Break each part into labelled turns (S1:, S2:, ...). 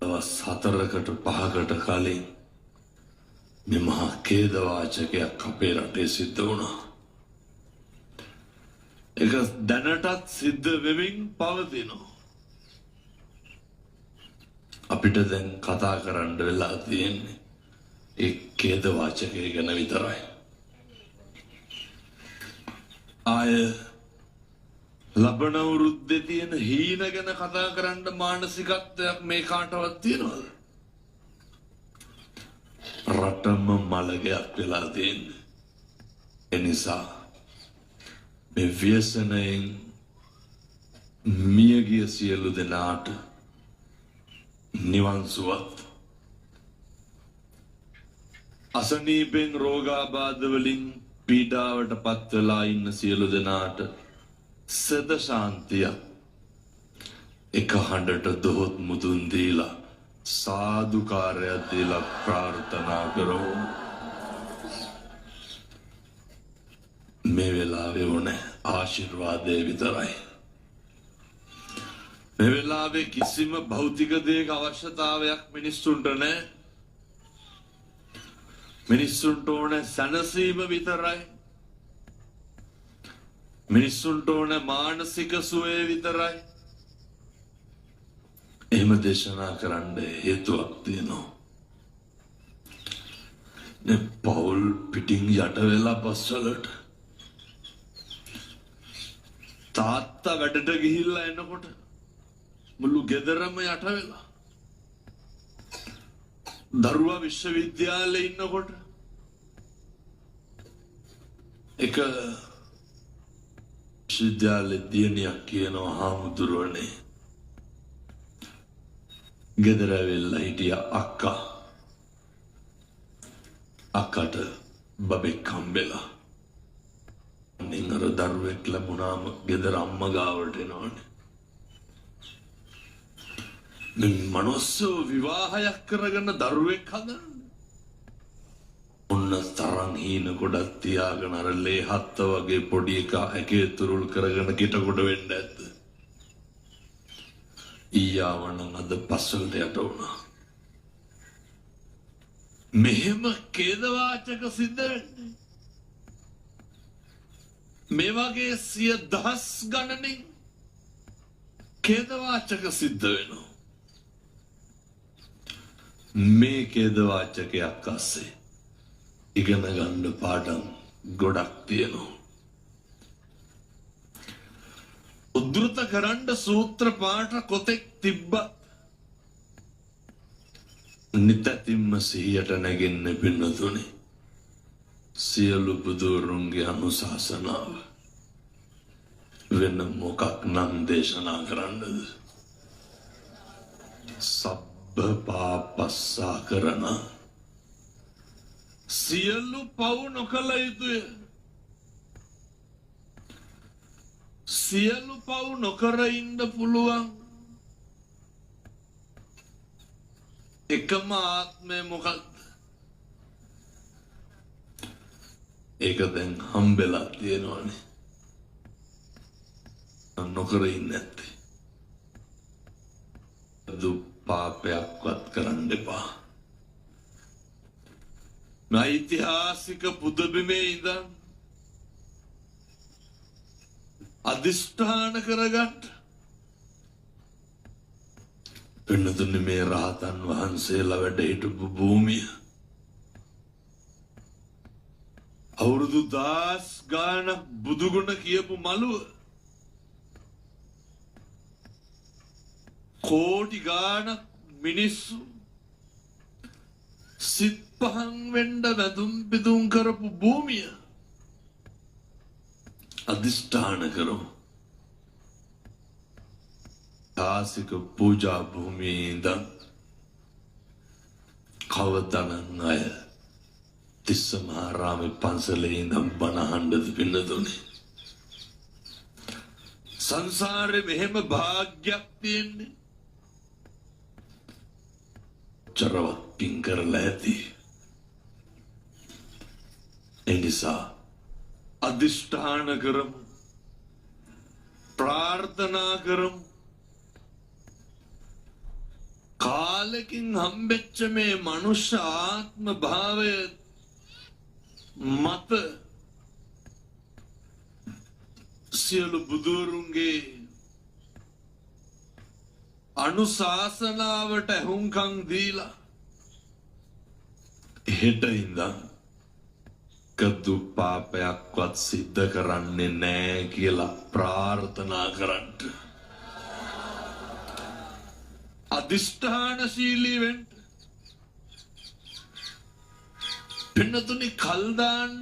S1: දවස් 4කට 5කට කලින් මේ මහා ඛේදවාචකයක් අපේ රටේ සිද්ධ වුණා. ඒක දැනටත් සිද්ධ වෙමින් පවතිනවා. අපිට දැන් කතා කරන්න වෙලා තියෙන්නේ ඒ ඛේදවාචකය ගැන විතරයි. ආය ලබන අවුරුද්දේ තියෙන හීන ගැන කතා කරන්න මානසිකත්වයක් මේ කාටවත් තියෙනවද? රටම මළගයක් වෙලා තියෙන්නේ. ඒ නිසා මේ ව්‍යසනයෙන් මියගිය සියලු දෙනාට නිවන් සුවත්, අසනීපෙන් රෝගාබාධ වලින් පීඩාවට පත් වෙලා ඉන්න සියලු දෙනාට සද ශාන්තිය එක හඬට දොහොත් මුදුන් දීලා සාදුකාරයක් දීලා ප්‍රාර්ථනා කරමු. මේ වෙලාවේ ඕනේ ආශිර්වාදය විතරයි. මේ වෙලාවේ කිසිම භෞතික දෙයක අවශ්‍යතාවයක් මිනිස්සුන්ට නෑ. මිනිස්සුන්ට ඕනේ සැනසීම විතරයි. මිනිස්සුන්ට ඕනේ මානසික සුවය විතරයි. එහෙම දේශනා කරන්න හේතුවක් තියෙනවා. නේ පවුල් පිටින් යට වෙලා බස්වලට තාත්තා වැඩට ගිහිල්ලා එනකොට මුළු ගෙදරම යට වෙලා, දරුවා විශ්වවිද්‍යාලේ ඉන්නකොට එක විශ්වවිද්‍යාලේ දියණියක් කියනවා, හාමුදුරුවනේ ගෙදර ඇවිල්ලා හිටිය අක්කා, අක්කට බබෙක් හම්බෙලා අනින් අර දරුවෙක් ලැබුණාම ගෙදර අම්මා ගාවට එනවනේ. මේ මනුස්සෝ විවාහයක් කරගෙන දරුවෙක් හදන්න ඔන්න තරම් හීන ගොඩක් තියාගෙන අර ලේ හත්ත වගේ පොඩි එකා ඇකේ තුරුල් කරගෙන කිට කොට වෙන්න ඇද්ද? ඊයාව නම් අද පස්වලට යට වුණා. මෙහෙම ඛේදවාචක සිද්ධ වෙන්නේ මේ වගේ සිය දහස් ගණනින් ඛේදවාචක සිද්ධ වෙනවා. මේ ඛේදවාචකයක් අස්සේ ඉගෙන ගන්න පාඩම් ගොඩක් තියෙනවා. උද්ධෘත කරන්න සූත්‍ර පාඨ කොතෙක් තිබ්බත් නිතැතින්ම සිහියට නැගෙන්නේ පින්නතුනේ සියලු බුදුරුන්ගේ අනුශාසනාව. වෙන මොකක් නම් දේශනා කරන්නද? සබ්බ පාපස්සා කරන සියලු පව් නොකළ යුතුය. සියලු පව් නොකර ඉන්න පුළුවන් එකම ආත්මය මොකක්ද? ඒක දැන් හම්බෙලා තියෙනවනේ. නොකර ඉන්නේ නැත්තේ. දු පාපයක්වත් කරන්න එපා. මේ ඓතිහාසික පුදබිමේ ඉඳන් අදිෂ්ඨාන කරගන්න පින්නතුනි, මේ රහතන් වහන්සේලා වැඩ හිටපු භූමිය අවුරුදු 10 ගාණක් බුදුගුණ කියපු මළුව කෝටි ගාණක් මිනිස්සු සිත් පහන් වෙන්න වැඳුම් පිදුම් කරපු භූමිය අදිෂ්ඨාන කරමු. තාසික පූජා භූමියේ ඉඳන් කවදනම් අය තිස්ස මහාරාමේ පන්සලේ ඉඳන් බණ අහන්නද පින්නතුනේ? සංසාරේ මෙහෙම භාග්යක් තියෙන්නේ. චරවත් පින් කරලා ඇති. ඒ නිසා අදිෂ්ඨාන කරමු, ප්‍රාර්ථනා කරමු. කාලෙකින් හම්බෙච්ච මේ මනුෂ්‍ය ආත්ම භාවය මත සියලු බුදුවරුන්ගේ අනුශාසනාවට ඇහුම්කන් දීලා හෙට ඉඳන් කදු පාපයක්වත් සිද්ධ කරන්නේ නෑ කියලා ප්‍රාර්ථනා කරන්න. අධිෂ්ඨානශීලී වෙන්න. පින්නතුනි කල් දාන්න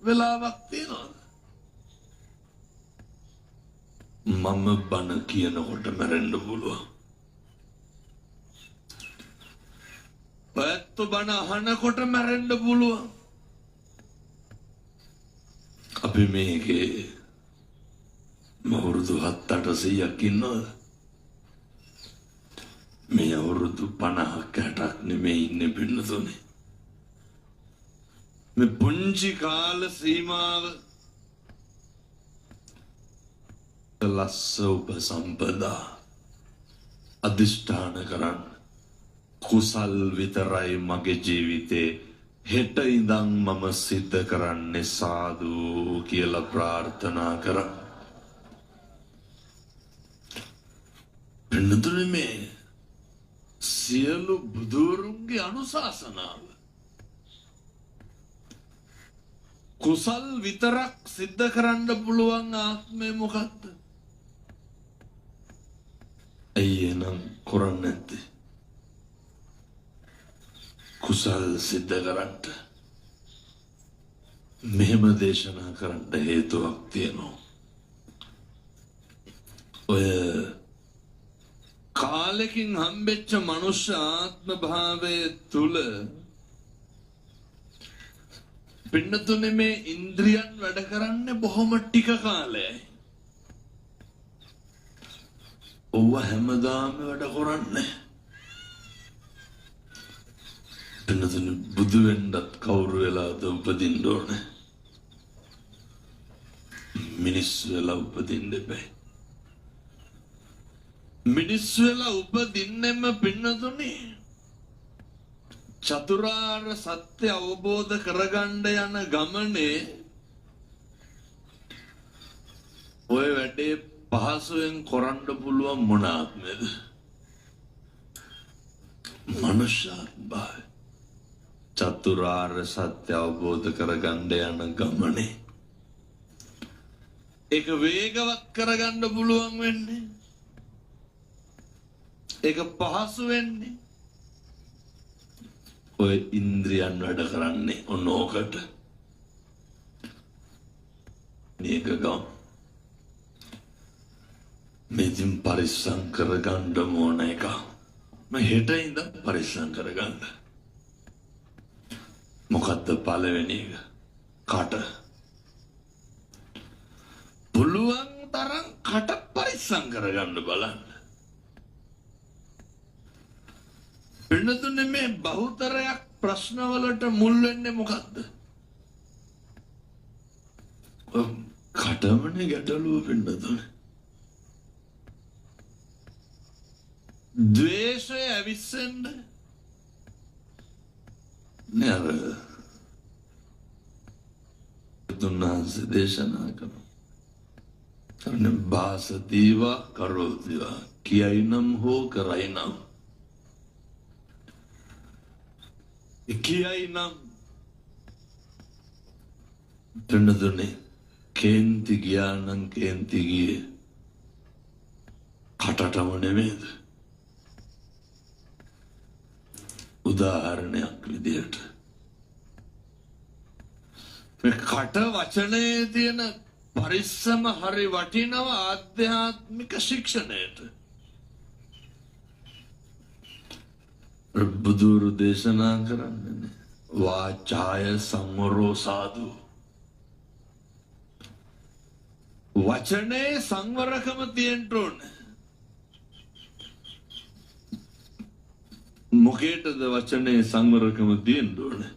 S1: වෙලාවක් තියනවද? මම බණ කියනකොට මැරෙන්න පුළුවන්. ඔයත් බණ අහනකොට මැරෙන්න පුළුවන්. අපි මේකේ අවුරුදු 700-800ක් ඉන්නවද? මේ අවුරුදු 50ක් 60ක් නෙමෙයි ඉන්නේ පින්නතුනේ. මේ පුංචි කාල සීමාව ලස්ස උපසම්පදා අධිෂ්ඨාන කරන්න. කුසල් විතරයි මගේ ජීවිතේ හෙට ඉඳන් මම සිද්ධ කරන්නේ සාදු කියලා ප්‍රාර්ථනා කරන්න. පින්නතුනේ මේ සියලු බුදුවරුන්ගේ අනුශාසනාව කුසල් විතරක් සිද්ධ කරන්න පුළුවන් ආත්මය මොකද්ද? ඇයි එහෙනම් කරන්නේ නැත්තේ? කුසල් සිද්ධ කරන්න මෙහෙම දේශනා කරන්න හේතුවක් තියෙනවා. ඔය කාලෙකින් හම්බෙච්ච මනුෂ්‍ය ආත්ම භාවය තුල පින්නතුනේ මේ ඉන්ද්‍රියන් වැඩ කරන්නේ බොහොම ටික කාලයයි. ඔව්ව හැමදාම වැඩ කරන්නේ. පින්නතුනේ බුදු වෙන්නත් කවුරු වෙලාද උපදින්න ඕනේ? මිනිස් වෙලා උපදින්න එපා. මිනිස් වෙලා උපදින්නෙම පින්නතුනේ චතුරාර්ය සත්‍ය අවබෝධ කරගන්න යන ගමනේ ඔය වැඩේ පහසුවෙන් කරන්න පුළුවන් මොන ආත්මයද? මනුෂ්‍යාත්ම භාවය. චතුරාර්ය සත්‍ය අවබෝධ කරගන්න යන ගමනේ ඒක වේගවත් කරගන්න පුළුවන් වෙන්නේ, ඒක පහසු වෙන්නේ ඔය ඉන්ද්‍රියන් වැඩ කරන්නේ ඔන්න ඕකට. මේක ගම් මෙතින් පරිස්සම් කරගන්න ඕන එක. මම හෙට ඉඳන් පරිස්සම් කරගන්න. මොකද්ද පළවෙනි එක? කට. පුළුවන් තරම් කට පරිස්සම් කරගන්න බලන්න. පින්නතුනේ මේ බහුතරයක් ප්‍රශ්නවලට මුල් වෙන්නේ මොකද්ද? කටමනේ ගැටලුව පින්නතුනේ. ද්වේෂය ඇවිස්සෙන්න නේ අර තුන්වහන්සේ දේශනා කරනවා. කරන භාසතිවා කරෝතිවා කියයි නම් හෝ කරයි නම් කියයි නම් පින්නතුනේ කේන්ති ගියා නම් කේන්ති ගියේ කටටම නෙමෙයිද? උදාහරණයක් විදියට මේ කට වචනයේ තියෙන පරිස්සම හරි වටිනවා ආධ්‍යාත්මික ශික්ෂණයට. බුදුරු දේශනා කරන්නේ වාචාය සංවරෝ සාදු. වචනේ සංවරකම තියෙන්න ඕනේ. මොකේටද වචනේ සංවරකම තියෙන්න ඕනේ?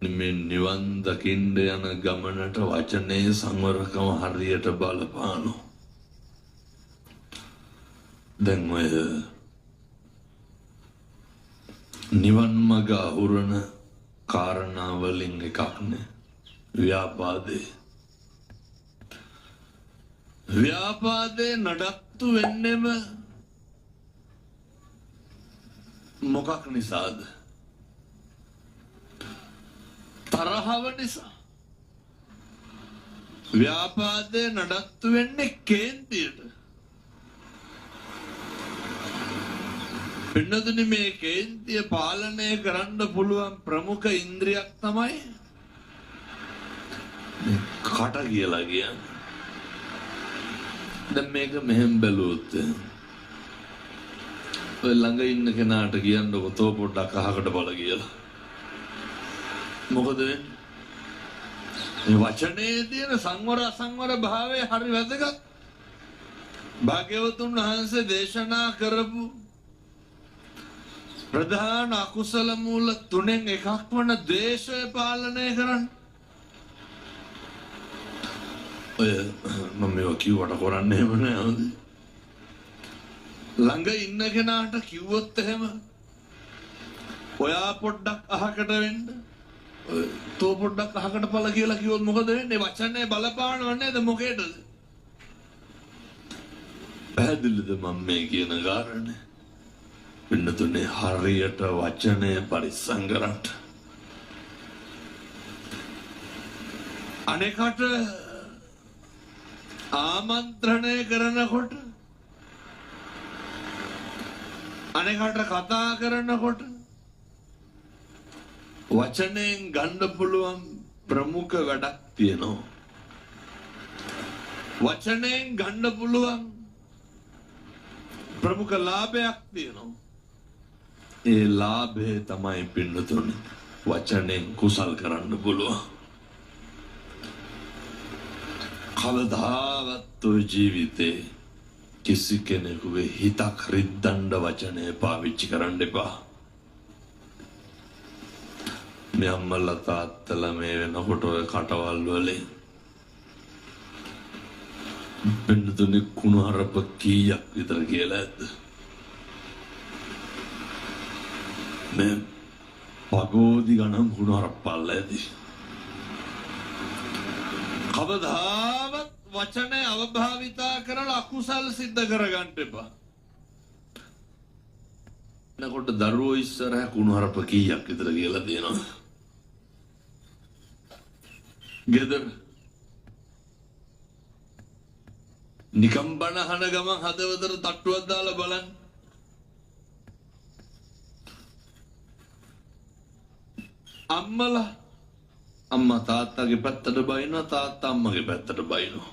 S1: මේ නිවන් දකින්න යන ගමනට වචනේ සංවරකම හරියට බලපානවා. දැන් ඔය නිවන් මඟ අහුරන කාරණා වලින් එකක් නේ ව්‍යාපාදේ. ව්‍යාපාදේ නඩත්තු වෙන්නෙම මොකක් නිසාද? තරහව නිසා. ව්‍යාපාදේ නඩත්තු වෙන්නේ කේන්තියට. පින්නතුනි, මේ කේන්තිය පාලනය කරන්න පුළුවන් ප්‍රමුඛ ඉන්ද්‍රියක් තමයි මේ කට කියලා කියන්නේ. දැන් මේක මෙහෙම බැලුවොත්, ඔය ළඟ ඉන්න කෙනාට කියන්නකො තෝ පොඩ්ඩක් අහකට බල කියලා. මොකද වෙන්නේ? මේ වචනේ තියෙන සංවර අසංවර භාවය හරි වැදගත්. භාග්‍යවතුන් වහන්සේ දේශනා කරපු ප්‍රධාන අකුසල මූල තුනෙන් එකක් වන ද්වේෂය පාලනය කරන්න. ඔය මම මේවා කිව්වට කරන්නේ එහෙම නෑ, හොඳ. ළඟ ඉන්න කෙනාට කිව්වොත් එහෙම ඔයා පොඩ්ඩක් අහකට වෙන්න, තෝ පොඩ්ඩක් අහකට පළ කියලා කිව්වොත් මොකද වෙන්නේ? වචනේ බලපානව නේද මොකේටද? පැහැදිලිද මම මේ කියන කාරණේ? පින්නතුනේ, හරියට වචනය පරිස්සම් කරන්න. අනෙකට ආමන්ත්‍රණය කරනකොට, අනෙකට කතා කරනකොට වචනයෙන් ගන්න පුළුවන් ප්‍රමුඛ වැඩක් තියෙනවා. වචනයෙන් ගන්න පුළුවන් ප්‍රමුඛ ලාභයක් තියෙනවා. ඒ ලාභය තමයි පින්නතුනේ වචනෙන් කුසල් කරන්න පුළුවන්. කවදාවත් ඔය ජීවිතේ කිසි කෙනෙකුගේ හිතක් රිද්දන්න වචනය පාවිච්චි කරන්න එපා. මේ අම්මලා තාත්තලා මේ වෙනකොට ඔය කටවල් වලින් පින්නතුනේ කුණුහරුප කීයක් විතර කියලා ඇද්ද? මේ පගෝදි ගණන් කුණුහරුප්පල්ල ඇති. කවදාවත් වචනය අවභාවිතා කරලා අකුසල් සිද්ධ කරගන්න එපා. එනකොට දරුවෝ ඉස්සරහ කුණුහරුප කීයක් විතර කියලා තියෙනවද? ගෙදර නිකම් බණ අහන ගමන් හදවතට තට්ටුවක් දාලා බලන්න. අම්මලා අම්මා තාත්තගේ පැත්තට බයිනවා, තාත්තා අම්මගේ පැත්තට බයිනවා.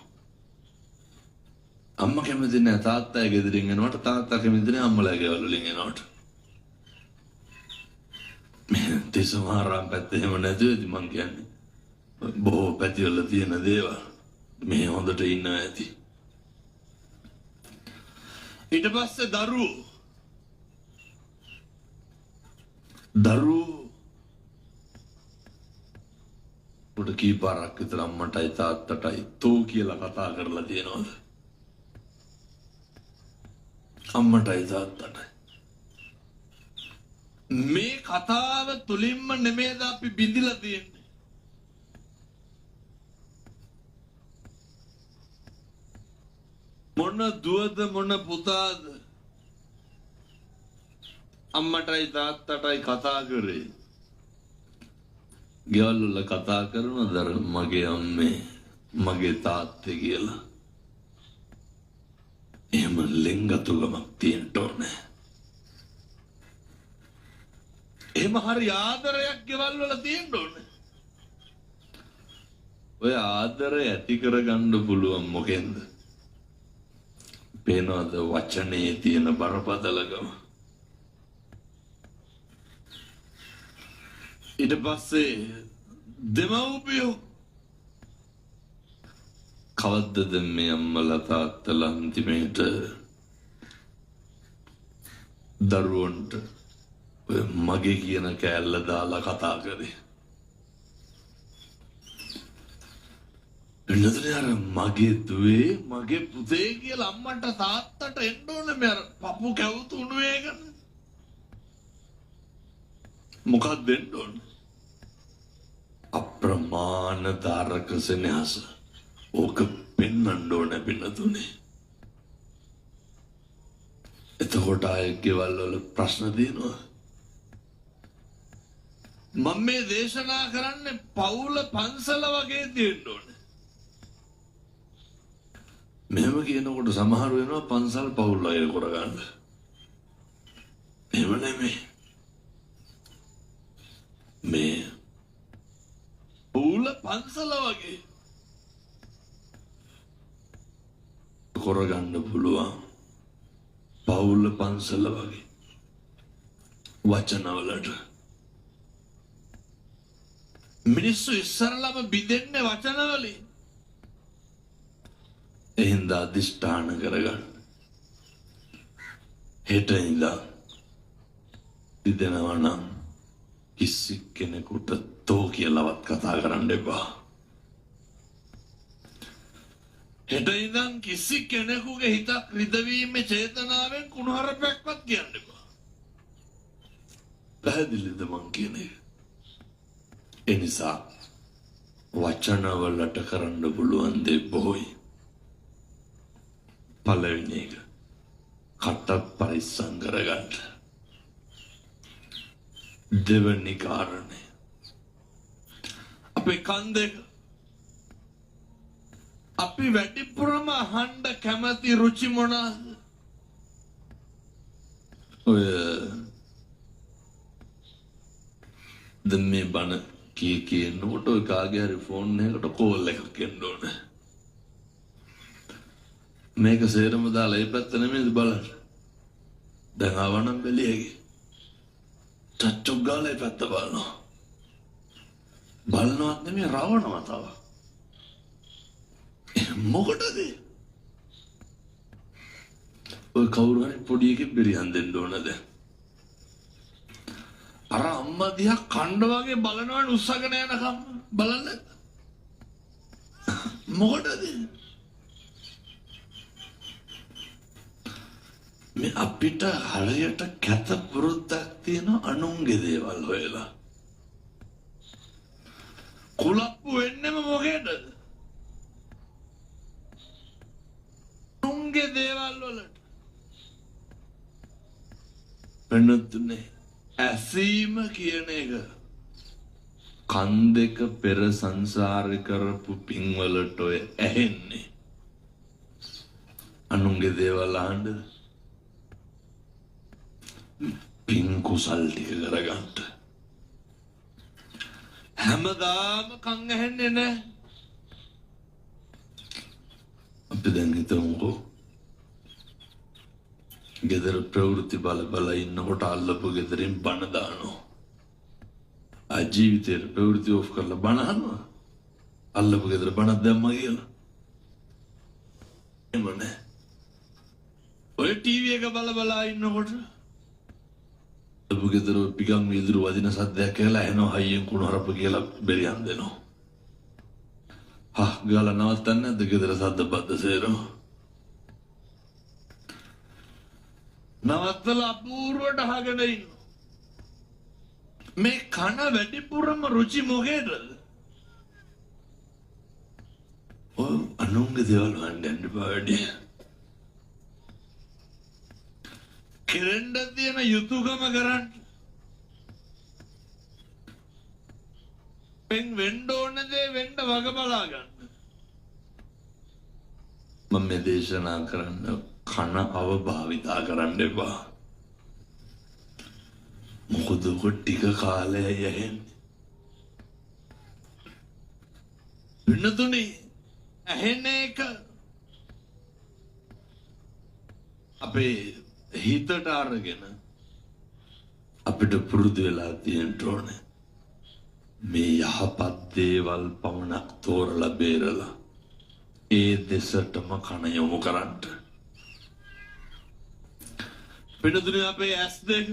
S1: අම්මා කැමති නෑ තාත්තා ගෙදරින් එනවට, තාත්තා කැමති නෑ අම්මලා ගෙවල් වලින් එනවට. මේ තිසමාරාම පැත්තේ එහෙම නැතුව ඇති මං කියන්නේ. බොහෝ පැතිවල තියෙන දේවල් මේ හොඳට ඉන්නවා ඇති. ඊට පස්සේ දරුවෝ දරුවෝ උඩ කී පාරක් විතර අම්මටයි තාත්තටයි තෝ කියලා කතා කරලා තියෙනවද? අම්මටයි තාත්තටයි. මේ කතාව තුලින්ම නෙමේද අපි බිඳිලා තියෙන්නේ? මොන දුවද මොන පුතාද අම්මටයි තාත්තටයි කතා කරේ? ගෙවල් වල කතා කරනවද අර මගේ අම්මේ මගේ තාත්තේ කියලා? එහෙම ලෙන්ගතුකමක් තියෙන්න ඕනේ. එහෙම හරි ආදරයක් ගෙවල් වල තියෙන්න ඕනේ. ඔය ආදරය ඇති කරගන්න පුළුවන් මොකෙන්ද? පේනවද වචනේ තියෙන බරපතලකම? ඊට පස්සේ දෙමව්පියෝ කවද්දද මේ අම්මලා තාත්තලා අන්තිමේට දරුවන්ට ඔය මගේ කියන කෑල්ල දාලා කතා කරේ? වෙනතුනේ අර මගේ දුවේ මගේ පුතේ කියලා අම්මට තාත්තට එන්න ඕනේ මේ අර පපු කැවුතු උණු වේගන. මොකක්ද දෙන්න ඕනේ? අප්‍රමාණ තාරක සෙනෙහස. ඕක පෙන්වන්න ඕනේ පින්නතුනේ. එතකොට ආයෙ ගෙවල් වල ප්‍රශ්න තියෙනවා. මම මේ දේශනා කරන්නේ පවුල පන්සල වගේ තියෙන්න ඕනේ. මෙහෙම කියනකොට සමහර වෙනවා පන්සල් පවුල් අය කරගන්න. එහෙම නෙමෙයි. මේ පවුල පන්සල වගේ කරගන්න පුළුවන්. පවුල පන්සල වගේ වචනවලට මිනිස්සු ඉස්සරලම බිඳෙන්නේ වචනවලින්. එහෙනම් අධිෂ්ඨාන කරගන්න. හෙට ඉඳන් ඉදෙනවා නම් කිසි කෙනෙකුට තෝ කියලාවත් කතා කරන්න එපා. හෙට ඉඳන් කිසි කෙනෙකුගේ හිතක් රිදවීමේ චේතනාවෙන් කුණුහරුපයක්වත් කියන්න එපා. පැහැදිලිද මං කියන එක? ඒ නිසා වචනවලට කරන්න පුළුවන් දේ බොහෝයි. පළවෙනි එක කට පරිස්සම් කරගන්න. දෙවෙනි කාරණය අපේ කන් දෙක අපි වැඩිපුරම අහන්න කැමති රුචි මොනවාද? ඔය දැන් මේ බණ කී කියනකොට ඔය කාගේ හරි ෆෝන් එකකට කෝල් එකක් එන්න ඕනේ. මේක සේරම දාලා ඒ පැත්ත නෙමෙයිද බලන්න. දැන් ආවනම් බැලියගේ. චච්චුක් ගාලා ඒ පැත්ත බලනවා. බලනවත් නෙමෙයි රවනවා තව. මොකටද? ඔය කවුරු හරි පොඩි එකෙක් බිරියන් දෙන්න ඕන දැන්. අර අම්මා දිහා කණ්ඩ වගේ බලනවනේ උස්සගෙන යනකම් බලන්න. මොකටද? මේ අපිට හරියට කැත පුරුද්දක් තියෙන අනුන්ගේ දේවල් හොයලා. කුලප්පු වෙන්නෙම මොකේද? අනුන්ගේ දේවල් වලට. වෙනතුනේ ඇසීම කියන එක කන් දෙක පෙර සංසාරේ කරපු පින් වලට ඔය ඇහෙන්නේ. අනුන්ගේ දේවල් අහන්නද? පින් කුසල් ටික කරගන්න. හැමදාම කන් ඇහෙන්නේ නැහැ. අපි දැන් හිතමුකෝ ගෙදර ප්‍රවෘත්ති බල බල ඉන්නකොට අල්ලපු ගෙදරින් බණ දානවා. ආ ජීවිතේ ප්‍රවෘත්ති ඔෆ් කරලා බණ අහනවා. අල්ලපු ගෙදර බණක් දැම්මා කියලා. එහෙම නෑ. ඔය ටීවී එක බල බල ඉන්නකොට අල්ලපු ගෙදර පිකන් වීදුරු වදින සද්දයක් කියලා ඇහෙනවා, හයියෙන් කුණු හරප කියලා බෙරියන් දෙනවා. හා ගාලා නවත්තන්නේ නැද්ද ගෙදර සද්ද බද්ද සේරම? නවත්තලා අපූර්වට අහගෙන ඉන්නවා. මේ කන වැඩිපුරම රුචි මොකේද? ඔය අනුන්ගේ දේවල් හොයන්න යන්න එපා වැඩි. කෙරෙන්න තියෙන යුතුයකම කරන්න. පෙන් වෙන්න ඕන දේ වෙන්න වග බලා ගන්න. මම මේ දේශනා කරන්න කන අවභාවිතා කරන්න එපා. මොකද ඔක ටික කාලයයි ඇහෙන්නේ. වෙනතුනේ ඇහෙන එක අපේ හිතට අරගෙන අපිට පුරුදු වෙලා තියෙන්න ඕනේ. මේ යහපත් දේවල් පමණක් තෝරලා බේරලා ඒ දෙසටම කන යොමු කරන්න. වෙනතුනේ අපේ ඇස් දෙක,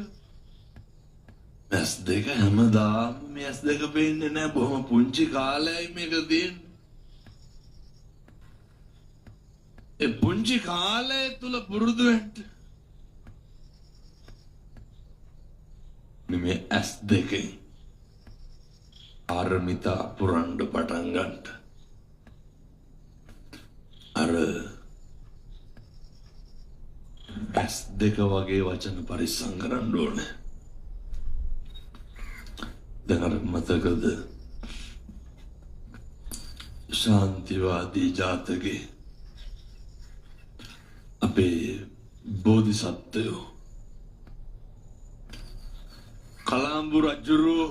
S1: ඇස් දෙක හැමදාම මේ ඇස් දෙක පේන්නේ නැහැ. බොහොම පුංචි කාලයයි මේක තියෙන්නේ. පුංචි කාලය තුල පුරුදු වෙන්න. මේ ඇස් දෙකෙන් පාරමිතා පුරන්න පටන් ගන්න. අර ඇස් දෙක වගේ වචන පරිස්සම් කරන්න ඕනේ. දැන් අර මතකද ශාන්තිවාදී ජාතකේ අපේ බෝධිසත්වයෝ කලාඹු රජුරෝ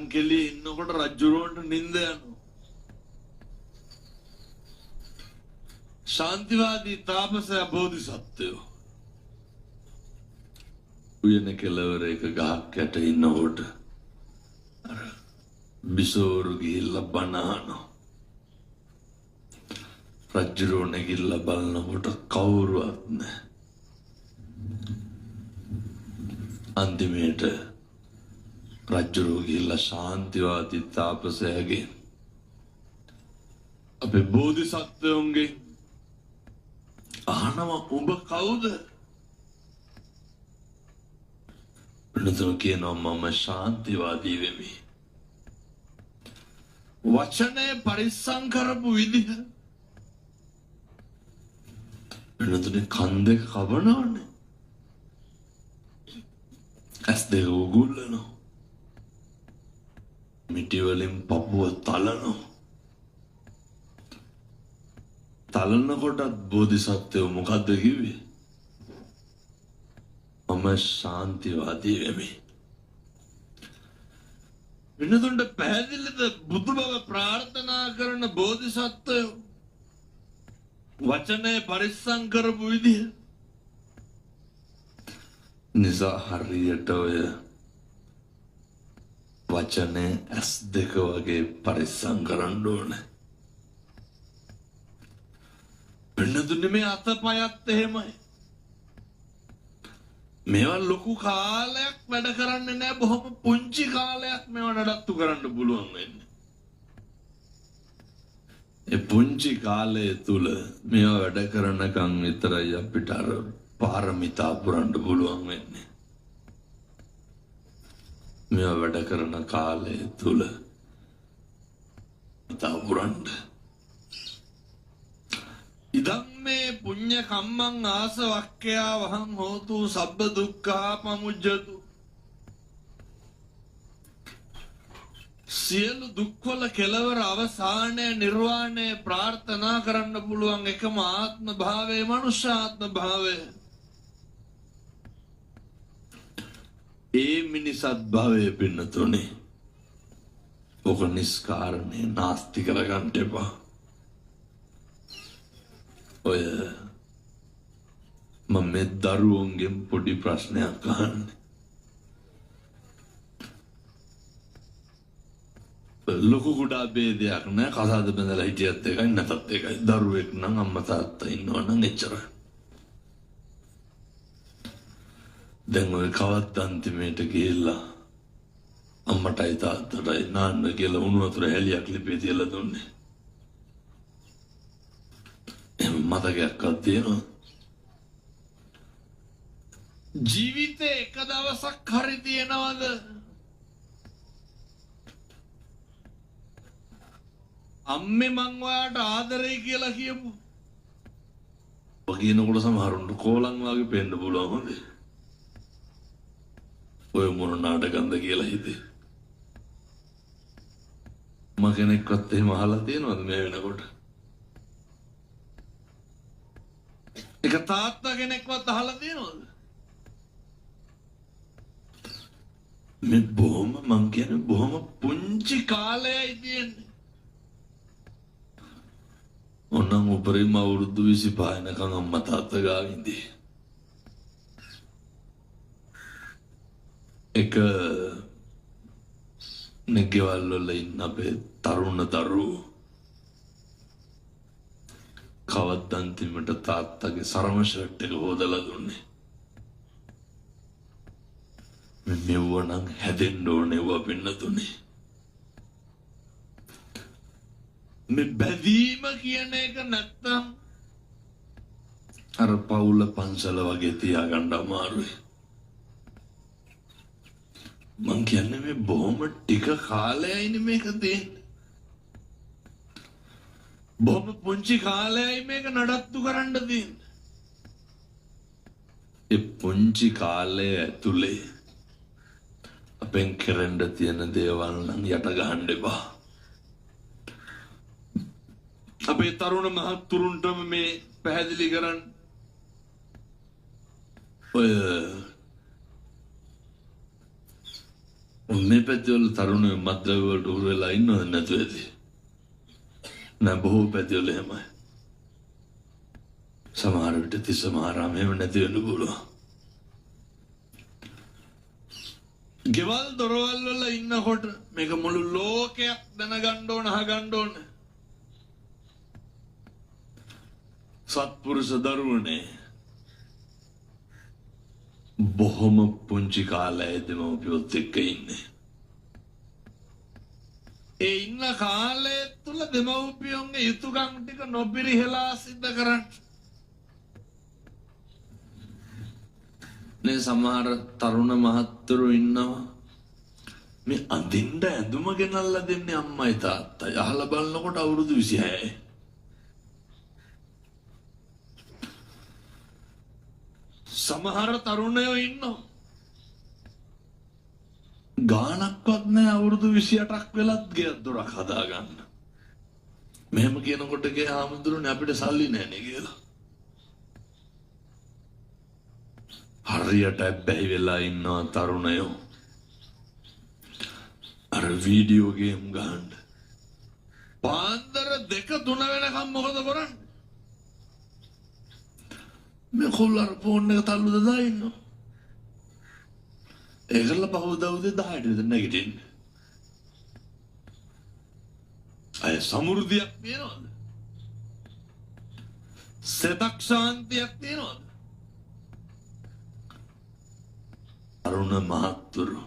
S1: කෙලි ඉන්නකොට රජුරෝන්ට නින්ද යනවා. ශාන්තිවාදී තාපසයා බෝධිසත්වයෝ උයන කෙළවර එක ගහක් යට ඉන්නකොට අර බිසෝරු ගිහිල්ලා බණ අහනවා. රජුරෝ නැගිටලා බලනකොට කවුරුවත් නැහැ. අන්තිමේට රජුරෝ ගිහිල්ලා ශාන්තිවාදී තාපසයාගෙන් අපේ බෝධිසත්වයන්ගෙන් අහනවා උඹ කවුද? වෙනතුන කියනවා මම ශාන්තිවාදී වෙමි. වචනය පරිස්සම් කරපු විදිහ වෙනතුනේ කන් දෙක කපනවනේ. ඇස් දෙක උගුල්ලනවා. මිටි වලින් පපුව තලනවා. තලනකොටත් බෝධිසත්වයෝ මොකද්ද කිව්වේ? මම ශාන්තිවාදී වෙමි. වෙනතුන්ට පැහැදිලිද බුදු බව ප්‍රාර්ථනා කරන බෝධිසත්වයෝ වචනය පරිස්සම් කරපු විදිහ නිසා හරියට ඔය වචනය ඇස් දෙක වගේ පරිස්සම් කරන්න ඕනේ. වෙනතුනේ මේ අතපයත් එහෙමයි. මේවා ලොකු කාලයක් වැඩ කරන්නේ නෑ, බොහොම පුංචි කාලයක් මේවා නඩත්තු කරන්න පුළුවන් වෙන්නේ. ඒ පුංචි කාලය තුල මේවා වැඩ කරනකන් විතරයි අපිට අර පාරමිතා පුරන්න පුළුවන් වෙන්නේ. මේවා වැඩ කරන කාලය තුල තා පුරන්න. ඉදං මේ පුඤ්ඤ කම්මං ආසවක්ඛයා වහං හෝතු සබ්බ දුක්ඛා පමුජ්ජතු. සියලු දුක්වල කෙලවර අවසානය නිර්වාණය ප්‍රාර්ථනා කරන්න පුළුවන් එකම ආත්ම භාවය මනුෂ්‍ය ආත්ම භාවය. ඒ මිනිසත් භාවය පින්නතුනේ ඔක නිස්කාරණේ නාස්ති කරගන්න එපා. ඔය මම මේ දරුවන්ගෙන් පොඩි ප්‍රශ්නයක් අහන්නේ. ලොකු කුඩා භේදයක් නෑ, කසාද බැඳලා හිටියත් එකයි නැතත් එකයි. දරුවෙක් නම් අම්මා තාත්තා ඉන්නවා නම් එච්චරයි. දැන් ඔය කවත් අන්තිමේට ගිහිල්ලා අම්මටයි තාත්තටයි නාන්න කියලා උණු වතුර හැලියක් ලිපේ තියලා දුන්නේ. එහෙම මතකයක්වත් තියෙනවද? ජීවිතේ එක දවසක් හරි තියෙනවද අම්මේ මං ඔයාට ආදරේ කියලා කියමු? ඔය කියනකොට සමහරුන්ට කෝලං වගේ පේන්න පුළුවන් හොඳේ. ඔය මොන නාටකම්ද කියලා හිතේ. මම කෙනෙක්වත් එහෙම අහලා තියෙනවද මේ වෙනකොට? එක තාත්තා කෙනෙක්වත් අහලා තියෙනවද? මේ බොහොම මං කියන්නේ බොහොම පුංචි කාලයයි තියෙන්නේ. ඔන්නම් උපරිම අවුරුදු 25 වෙනකන් අම්මා තාත්තා ගාව ඉඳී. එක මේ ගෙවල් වල ඉන්න අපේ තරුණ දරුවෝ කවද්ද අන්තිමට තාත්තගේ සරම ෂර්ට් එක හොදලා දුන්නේ? මේ මෙව්ව නම් හැදෙන්න ඕනේ ඒවා පින්නතුනේ. මේ බැඳීම කියන එක නැත්තම් අර පවුල පන්සල වගේ තියාගන්න අමාරුයි. මං කියන්නේ මේ බොහොම ටික කාලයයිනේ මේක තියෙන්නේ. බොහොම පුංචි කාලයයි මේක නඩත්තු කරන්න තියෙන්නේ. ඒ පුංචි කාලය ඇතුලේ අපෙන් කරන්න තියෙන දේවල් නම් යට ගහන්න එපා. අපේ තරුණ මහත්තුරුන්ටම මේ පැහැදිලි කරන්න. ඔය මේ පැතිවල තරුණයෝ මත්ද්‍රව්‍ය වලට උහුරු වෙලා ඉන්නවද නැතුව ඇති? නෑ, බොහෝ පැතිවල එහෙමයි. සමහර විට තිස්ස මහාරාම එහෙම නැති වෙන්න පුළුවන්. ගෙවල් දොරවල් වල ඉන්නකොට මේක මුළු ලෝකයක් දැනගන්න ඕන, අහගන්න ඕන. සත්පුරුෂ දරුවනේ, බොහොම පුංචි කාලයේ දෙමව්පියොත් එක්ක ඉන්නේ. ඒ ඉන්න කාලය තුල දෙමව්පියන්ගේ යුතුයකම් ටික නොපිරිහෙලා සිද්ධ කරන්න. නේ සමහර තරුණ මහත්තුරු ඉන්නවා මේ අඳින්න ඇඳුම ගෙනල්ලා දෙන්නේ අම්මයි තාත්තයි. අහලා බලනකොට අවුරුදු 26යි. සමහර තරුණයෝ ඉන්නවා ගාණක්වත් නෑ අවුරුදු 28ක් වෙලත් ගෙයක් දොරක් හදාගන්න. මෙහෙම කියනකොට ගේ හාමුදුරනේ අපිට සල්ලි නෑනේ කියලා. හරියට ඇබ්බැහි වෙලා ඉන්නවා තරුණයෝ. අර වීඩියෝ ගේම් ගහන්න. පාන්දර 2 3 වෙනකම් මොකද කරන්නේ? මේ කොල්ල අර ෆෝන් එක තල්ලු දාලා ඉන්නවා. ඒකල පහවදා උදේ 10ට විතර නැගිටින්න. අය සමෘද්ධියක් තියනවද? සතක් ශාන්තියක් තියනවද? අරුණ මහත්තුරු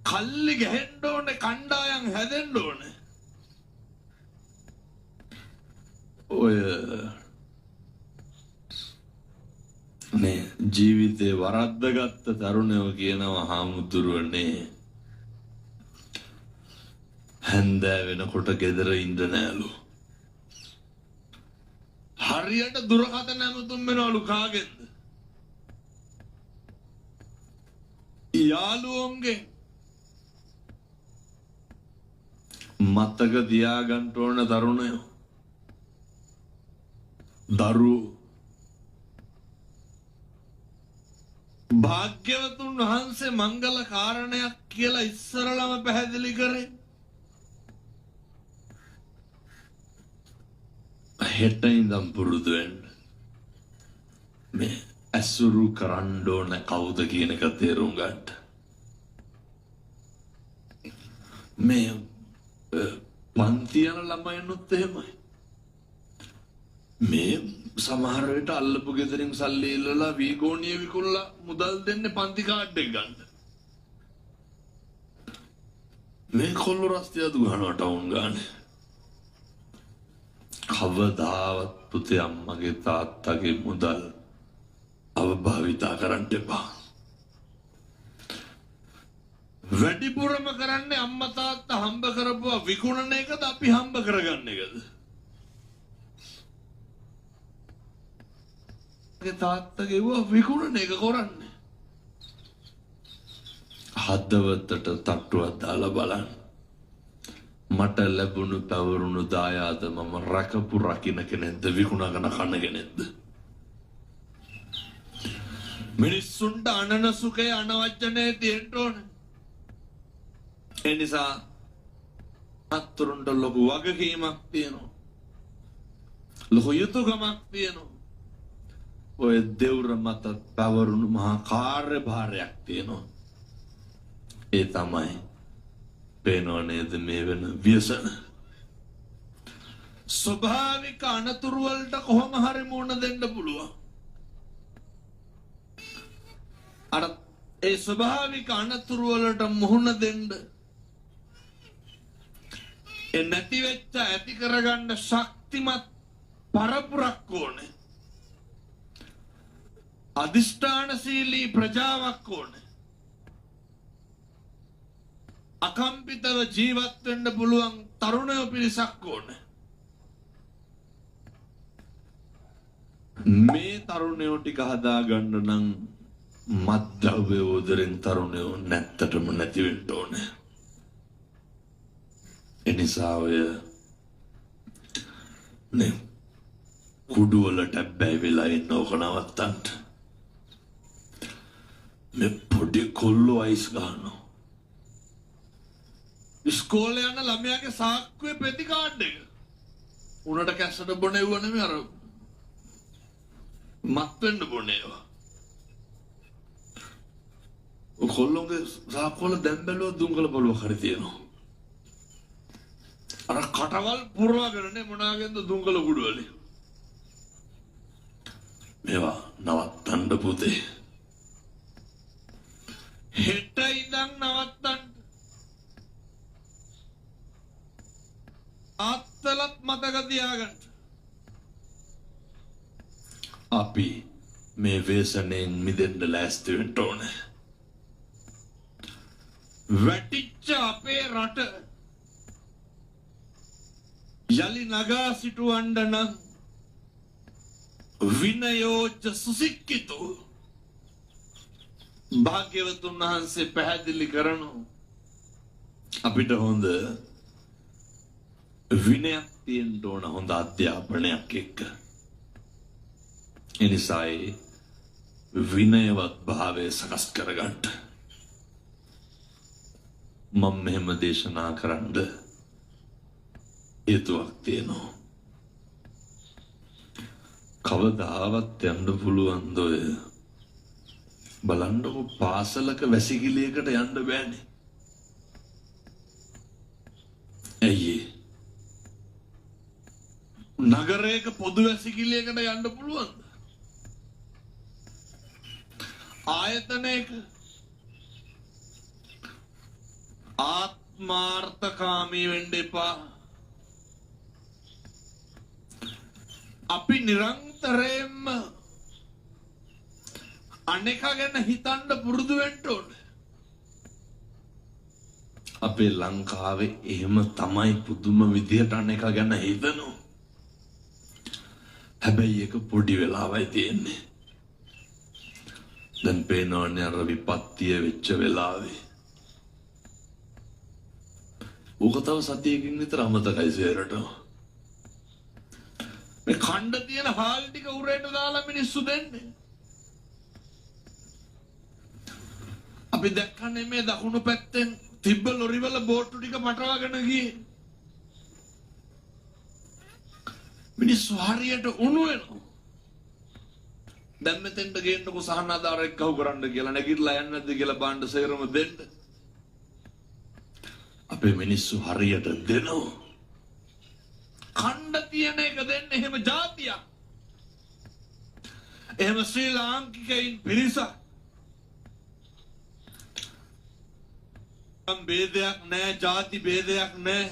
S1: කල්ලි ගැහෙන්න ඕනේ, කණ්ඩායම් හැදෙන්න ඕනේ. ඔය නේ ජීවිතේ වරද්දගත්ත තරුණයෝ කියනවා හාමුදුරුවනේ හැන්දෑ වෙනකොට ගෙදර ඉන්න නෑලු. හරියට දුරකථන ඇමතුම් වෙනවලු කාගෙන්ද? යාළුවන්ගෙන්. මතක තියාගන්න ඕන තරුණයෝ, දරුවෝ, භාග්‍යවතුන් වහන්සේ මංගල කාරණයක් කියලා ඉස්සරළම පැහැදිලි කරේ හෙට ඉඳන් පුරුදු වෙන්න. මේ ඇසුරු කරන්න ඕන කවුද කියන එක තේරුම් ගන්න. මේ පන්ති යන ළමයිනුත් එහෙමයි. මේ සමහර විට අල්ලපු ගෙදරින් සල්ලි ඉල්ලලා වීගෝනිය විකුණලා මුදල් දෙන්නේ පන්ති කාඩ් එක ගන්න. මේ කොල්ලෝ රස්තියාදු ගහනවා ටවුන් ගානේ. කවදාවත් පුතේ අම්මගේ තාත්තගේ මුදල් අවභාවිතා කරන්න එපා. වැඩිපුරම කරන්නේ අම්මා තාත්තා හම්බ කරපුවා විකුණන එකද අපි හම්බ කරගන්න එකද? තාත්තා ගෙවුවා විකුණන එක කරන්නේ. හදවතට තට්ටුවක් දාලා බලන්න. මට ලැබුණු පැවරුණු දායාද මම රකපු රකින්න කෙනෙක්ද විකුණගෙන කන කෙනෙක්ද? මිනිස්සුන්ට අනන සුඛය අනවජ්‍යනේ තියෙන්න ඕනේ. ඒ නිසා අත්තුරුන්ට ලොකු වගකීමක් තියෙනවා. ලොකු යුතුයකමක් තියෙනවා. ඔය දෙවුර මත පැවරුණු මහා කාර්යභාරයක් තියෙනවා. ඒ තමයි පේනව නේද මේ වෙන ව්‍යසන. ස්වභාවික අනතුරු වලට කොහොම හරි මුහුණ දෙන්න පුළුවන්. අර ඒ ස්වභාවික අනතුරු වලට මුහුණ දෙන්න ඒ නැති වෙච්ච ඇති කරගන්න ශක්තිමත් පරපුරක් ඕනේ. අධිෂ්ඨානශීලී ප්‍රජාවක් ඕනේ. අකම්පිතව ජීවත් වෙන්න පුළුවන් තරුණයෝ පිරිසක් ඕනේ. මේ තරුණයෝ ටික හදාගන්න නම් මත්ද්‍රව්‍ය උදරෙන් තරුණයෝ නැත්තටම නැති වෙන්න ඕනේ. එනිසා ඔය නේ කුඩු වලට ඇබ්බැහි වෙලා ඉන්න ඕක නවත්තන්න. මේ පොඩි කොල්ලෝ අයිස් ගන්නවා. ඉස්කෝලේ යන ළමයාගේ සාක්කුවේ පෙති කාඩ් එක. උනට කැස්සට බොන එව්ව නෙමෙයි, අර මත් වෙන්න බොන ඒවා. ඔය කොල්ලොන්ගේ සාක්කුවල දැන් බැලුවොත් දුම්කල පොළුවක් හරි තියෙනවා. අර කටවල් පුරවගෙන නේ මොනාගෙන්ද දුම්කල කුඩු වලින්. මේවා නවත්තන්න පුතේ. හෙට ඉඳන් නවත්තන්න. ආත්තලත් මතක තියාගන්න. අපි මේ ව්‍යසනයෙන් මිදෙන්න ලෑස්ති වෙන්න ඕනේ. වැටිච්ච අපේ රට යලි නගා සිටුවන්න නම් විනයෝච්ච සුසික්කිතෝ භාග්‍යවතුන් වහන්සේ පැහැදිලි කරනු අපිට හොඳ විනයක් තියෙන්න ඕන, හොඳ අධ්‍යාපනයක් එක්ක. එනිසායි විනයවත් භාවය සකස් කරගන්න මම මෙහෙම දේශනා කරන්න හේතුවක් තියෙනවා. කවදාවත් යන්න පුළුවන්ද ඔය බලන්නකො පාසලක වැසිකිළියකට යන්න බෑනේ. ඇයි ඒ? නගරයක පොදු වැසිකිළියකට යන්න පුළුවන්ද? ආයතනයක ආත්මාර්ථකාමී වෙන්න එපා. අපි නිරන්තරයෙන්ම අනෙකා ගැන හිතන්න පුරුදු වෙන්න ඕනේ. අපේ ලංකාවේ එහෙම තමයි පුදුම විදිහට අනෙකා ගැන හිතනවා. හැබැයි ඒක පොඩි වෙලාවයි තියෙන්නේ. දැන් පේනවනේ අර විපත්තිය වෙච්ච වෙලාවේ. ඕක තව සතියකින් විතර අමතකයි සේරට. මේ කණ්ඩ තියෙන හාල් ටික උරේට දාලා මිනිස්සු දෙන්නේ. අපි දැක්කනේ මේ දකුණු පැත්තෙන් තිබ්බ ලොරිවල බෝට්ටු ටික පටවගෙන ගියේ. මිනිස්සු හරියට උණු වෙනවා. දැන් මෙතෙන්ට ගේන්නකො සහන ආධාරයක් ගහු කරන්න කියලා, නැගිටලා යන්නේ නැද්ද කියලා බාණ්ඩ සේරම දෙන්න. අපේ මිනිස්සු හරියට දෙනවා. කණ්ඩ තියෙන එක දෙන්න. එහෙම ජාතියක්, එහෙම ශ්‍රී ලාංකිකයින් පිරිසක්. භේදයක් නෑ, ජාති භේදයක් නෑ.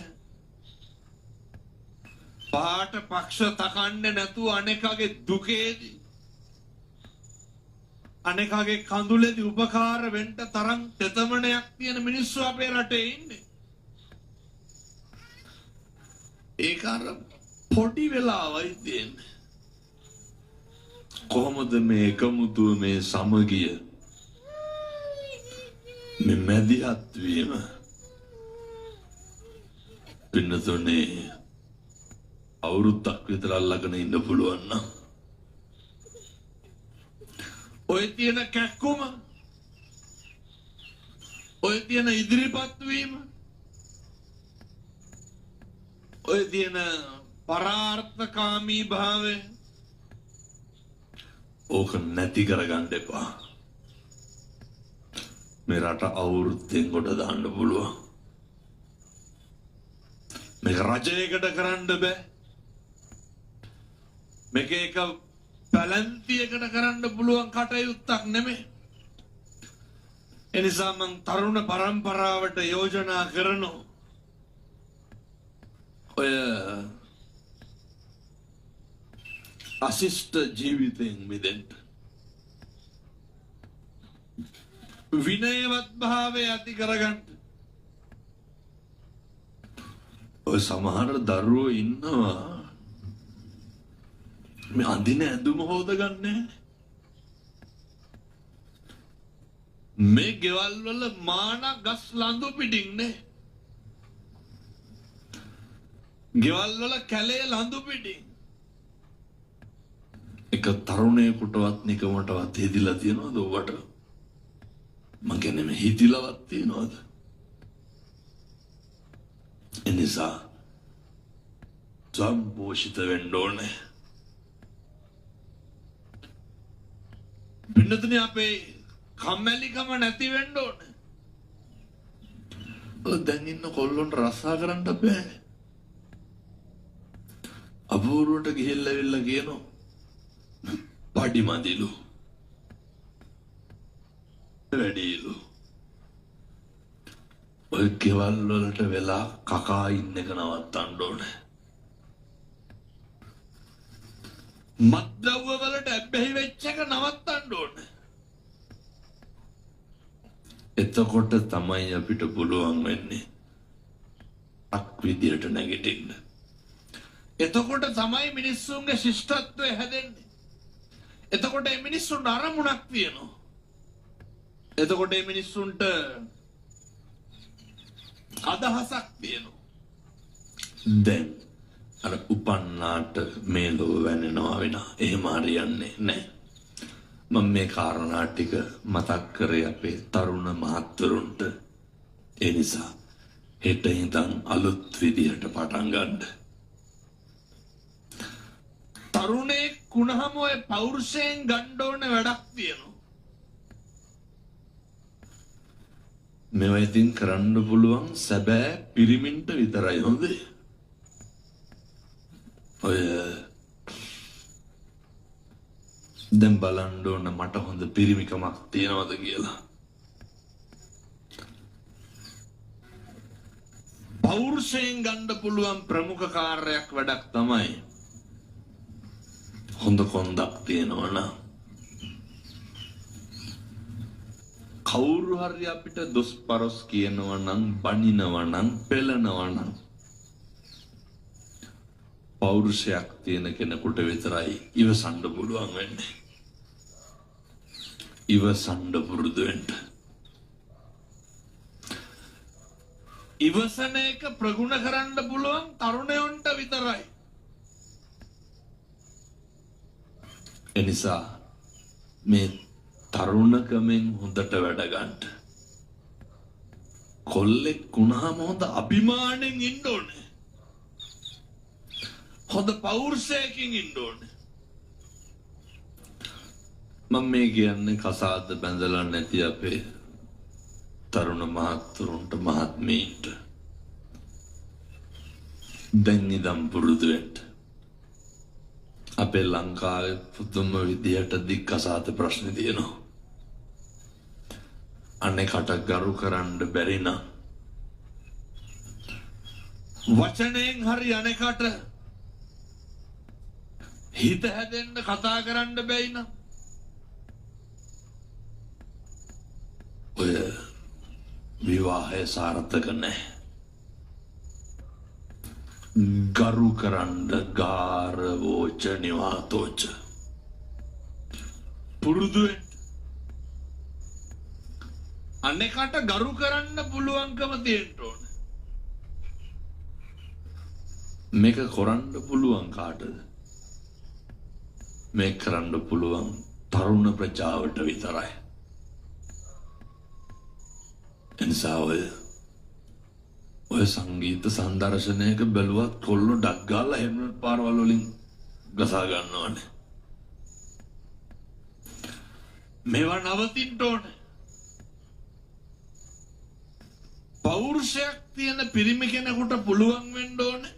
S1: පාට පක්ෂ තකන්නේ නැතුව අනෙකාගේ දුකේදී අනෙකාගේ කඳුලේදී උපකාර වෙන්න තරම් තෙතමනයක් තියෙන මිනිස්සු අපේ රටේ ඉන්නේ. ඒක අර පොඩි වෙලාවයි තියෙන්නේ. කොහොමද මේ එකමුතුව, මේ සමගිය, මේ මැදිහත් වීම පින්නතුනේ අවුරුද්දක් විතර අල්ලගෙන ඉන්න පුළුවන් නම් ඔය තියෙන කැක්කුම, ඔය තියෙන ඉදිරිපත් වීම, ඔය තියෙන පරාර්ථකාමී භාවය ඕක නැති කරගන්න එපා. මේ රට අවුරුද්දෙන් ගොඩ දාන්න පුළුවන්. මේක රජයකට කරන්න බෑ. මේක එක පැලැන්තියකට කරන්න පුළුවන් කටයුත්තක් නෙමෙයි. එනිසා මං තරුණ පරම්පරාවට යෝජනා කරනවා, ඔය අශිෂ්ට ජීවිතයෙන් මිදෙන්න. විනයවත් භාවය ඇති කරගන්න. ඔය සමහර දරුවෝ ඉන්නවා මේ අඳින ඇඳුම හොදගන්නේ. මේ ගෙවල් වල මාන ගස් ලඳු පිටින් නේ. ගෙවල් වල කැලේ ලඳු පිටින්. එක තරුණයෙකුටවත් නිකමටවත් හිතිලා තියනවද ඔබට? මං කියන්නේ මේ හිතිලවත් තියනවද? එනිසා සම්පෝෂිත වෙන්න ඕනේ. පින්නතුනේ අපේ කම්මැලිකම නැති වෙන්න ඕනේ. ඔය දැන් ඉන්න කොල්ලොන්ට රස්සා කරන්න බෑ. අපූර්වට ගිහිල්ලා ඇවිල්ලා කියනවා පඩි මදිලු වැඩිලු. ඔය ගෙවල් වලට වෙලා කකා ඉන්න එක නවත්තන්න ඕනේ. මත්ද්‍රව්‍ය වලට ඇබ්බැහි වෙච්ච එක නවත්තන්න ඕනේ. එතකොට තමයි අපිට පුළුවන් වෙන්නේ අක් විදියට නැගිටින්න. එතකොට තමයි මිනිස්සුන්ගේ ශිෂ්ටත්වය හැදෙන්නේ. එතකොට මේ මිනිස්සුන්ට අරමුණක් තියෙනවා. එතකොට මේ මිනිස්සුන්ට අදහසක් තියෙනවා. දැන් අර උපන්නාට මේ ලොව වැනෙනවා වෙනා. එහෙම හරියන්නේ නැහැ. මම මේ කාරණා ටික මතක් කරේ අපේ තරුණ මහත්වරුන්ට. ඒ නිසා හෙට ඉඳන් අලුත් විදිහට පටන් ගන්න. තරුණයෙක් වුණාම ඔය පෞරුෂයෙන් ගන්න ඕන වැඩක් තියෙනවා. මේවා ඉතින් කරන්න පුළුවන් සැබෑ පිරිමින්ට විතරයි හොඳේ. ඔය දැන් බලන්න ඕන මට හොඳ පිරිමිකමක් තියෙනවද කියලා. පෞරුෂයෙන් ගන්න පුළුවන් ප්‍රමුඛ කාර්යයක් වැඩක් තමයි හොඳ කොන්දක් තියෙනවා නම්. කවුරු හරි අපිට දොස් පරොස් කියනවා නම්, බනිනවා නම්, පෙළනවා නම් පෞරුෂයක් තියෙන කෙනෙකුට විතරයි ඉවසන්න පුළුවන් වෙන්නේ. ඉවසන්න පුරුදු වෙන්න. ඉවසන එක ප්‍රගුණ කරන්න පුළුවන් තරුණයන්ට විතරයි. එනිසා මේ තරුණකමෙන් හොඳට වැඩ ගන්න. කොල්ලෙක් වුණාම හොඳ අභිමානෙන් ඉන්න ඕනේ. හොඳ පෞරුෂයකින් ඉන්න ඕනේ. මම මේ කියන්නේ කසාද බැඳලා නැති අපේ තරුණ මහත්තුරුන්ට මහත්මීන්ට. දැන් ඉඳන් පුරුදු වෙන්න. අපේ ලංකාවේ පුදුම විදියට දික් කසාද ප්‍රශ්න තියෙනවා. අනේකට ගරු කරන්න බැරි නම් වචනයෙන් හරි අනේකට හිත හැදෙන්න කතා කරන්න බැයි නම් ඔය විවාහය සාර්ථක නැහැ. ගරු කරන්න ගාරවෝච නිවාතෝච පුරුදු වෙන්න. අනේකට ගරු කරන්න පුළුවන්කම තියෙන්න ඕන. මේක කරන්න පුළුවන් කාටද? මේක කරන්න පුළුවන් තරුණ ප්‍රජාවට විතරයි. එනිසා ඔය සංගීත සංදර්ශනයක බැලුවත් කොල්ලෝ ඩක් ගාලා හෙල්මට් පාරවල් වලින් ගසා ගන්නවනේ. මේවා නවතින්න ඕනේ. පෞරුෂයක් තියෙන පිරිමි කෙනෙකුට පුළුවන් වෙන්න ඕනේ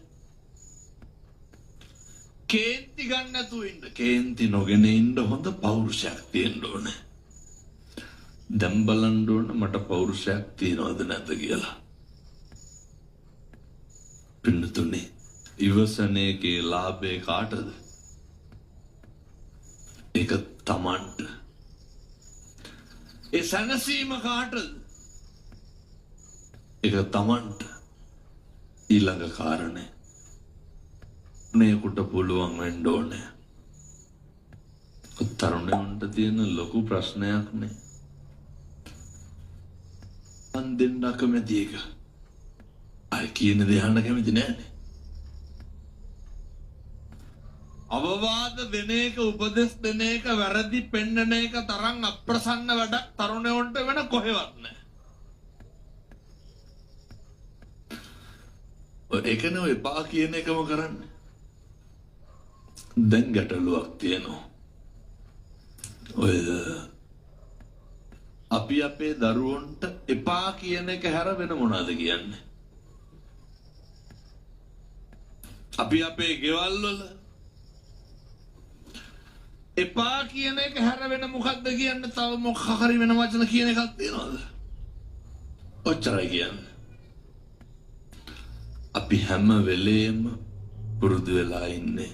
S1: කේන්ති ගන්න නැතුව ඉන්න. කේන්ති නොගෙන ඉන්න හොඳ පෞරුෂයක් තියෙන්න ඕනේ. දැන් බලන්න ඕන මට පෞරුෂයක් තියෙනවද නැද්ද කියලා. පින්නතුනේ ඉවසන එකේ ලාභේ කාටද? ඒක තමන්ට. ඒ සැනසීම කාටද? ඒක තමන්ට. ඊළඟ කාරණේ මේකට පුළුවන් වෙන්න ඕනේ. තරුණයන්ට තියෙන ලොකු ප්‍රශ්නයක් නේ. මන් දෙන්න අකමැති එක. අය කියන දේ අහන්න කැමති නෑනේ. අවවාද දෙන එක, උපදෙස් දෙන එක, වැරදි පෙන්නන එක තරම් අප්‍රසන්න වැඩක් තරුණයන්ට වෙන කොහෙවත් නෑ. ඔය ඒකනේ ඔය එපා කියන එකම කරන්නේ. දැන් ගැටලුවක් තියෙනවා. ඔය අපි අපේ දරුවන්ට එපා කියන එක හැර වෙන මොනවද කියන්නේ? අපි අපේ ගෙවල් වල එපා කියන එක හැර වෙන මොකද්ද කියන්නේ? තව මොකක් හරි වෙන වචන කියන එකක් තියනවද? ඔච්චරයි කියන්නේ. අපි හැම වෙලේම පුරුදු වෙලා ඉන්නේ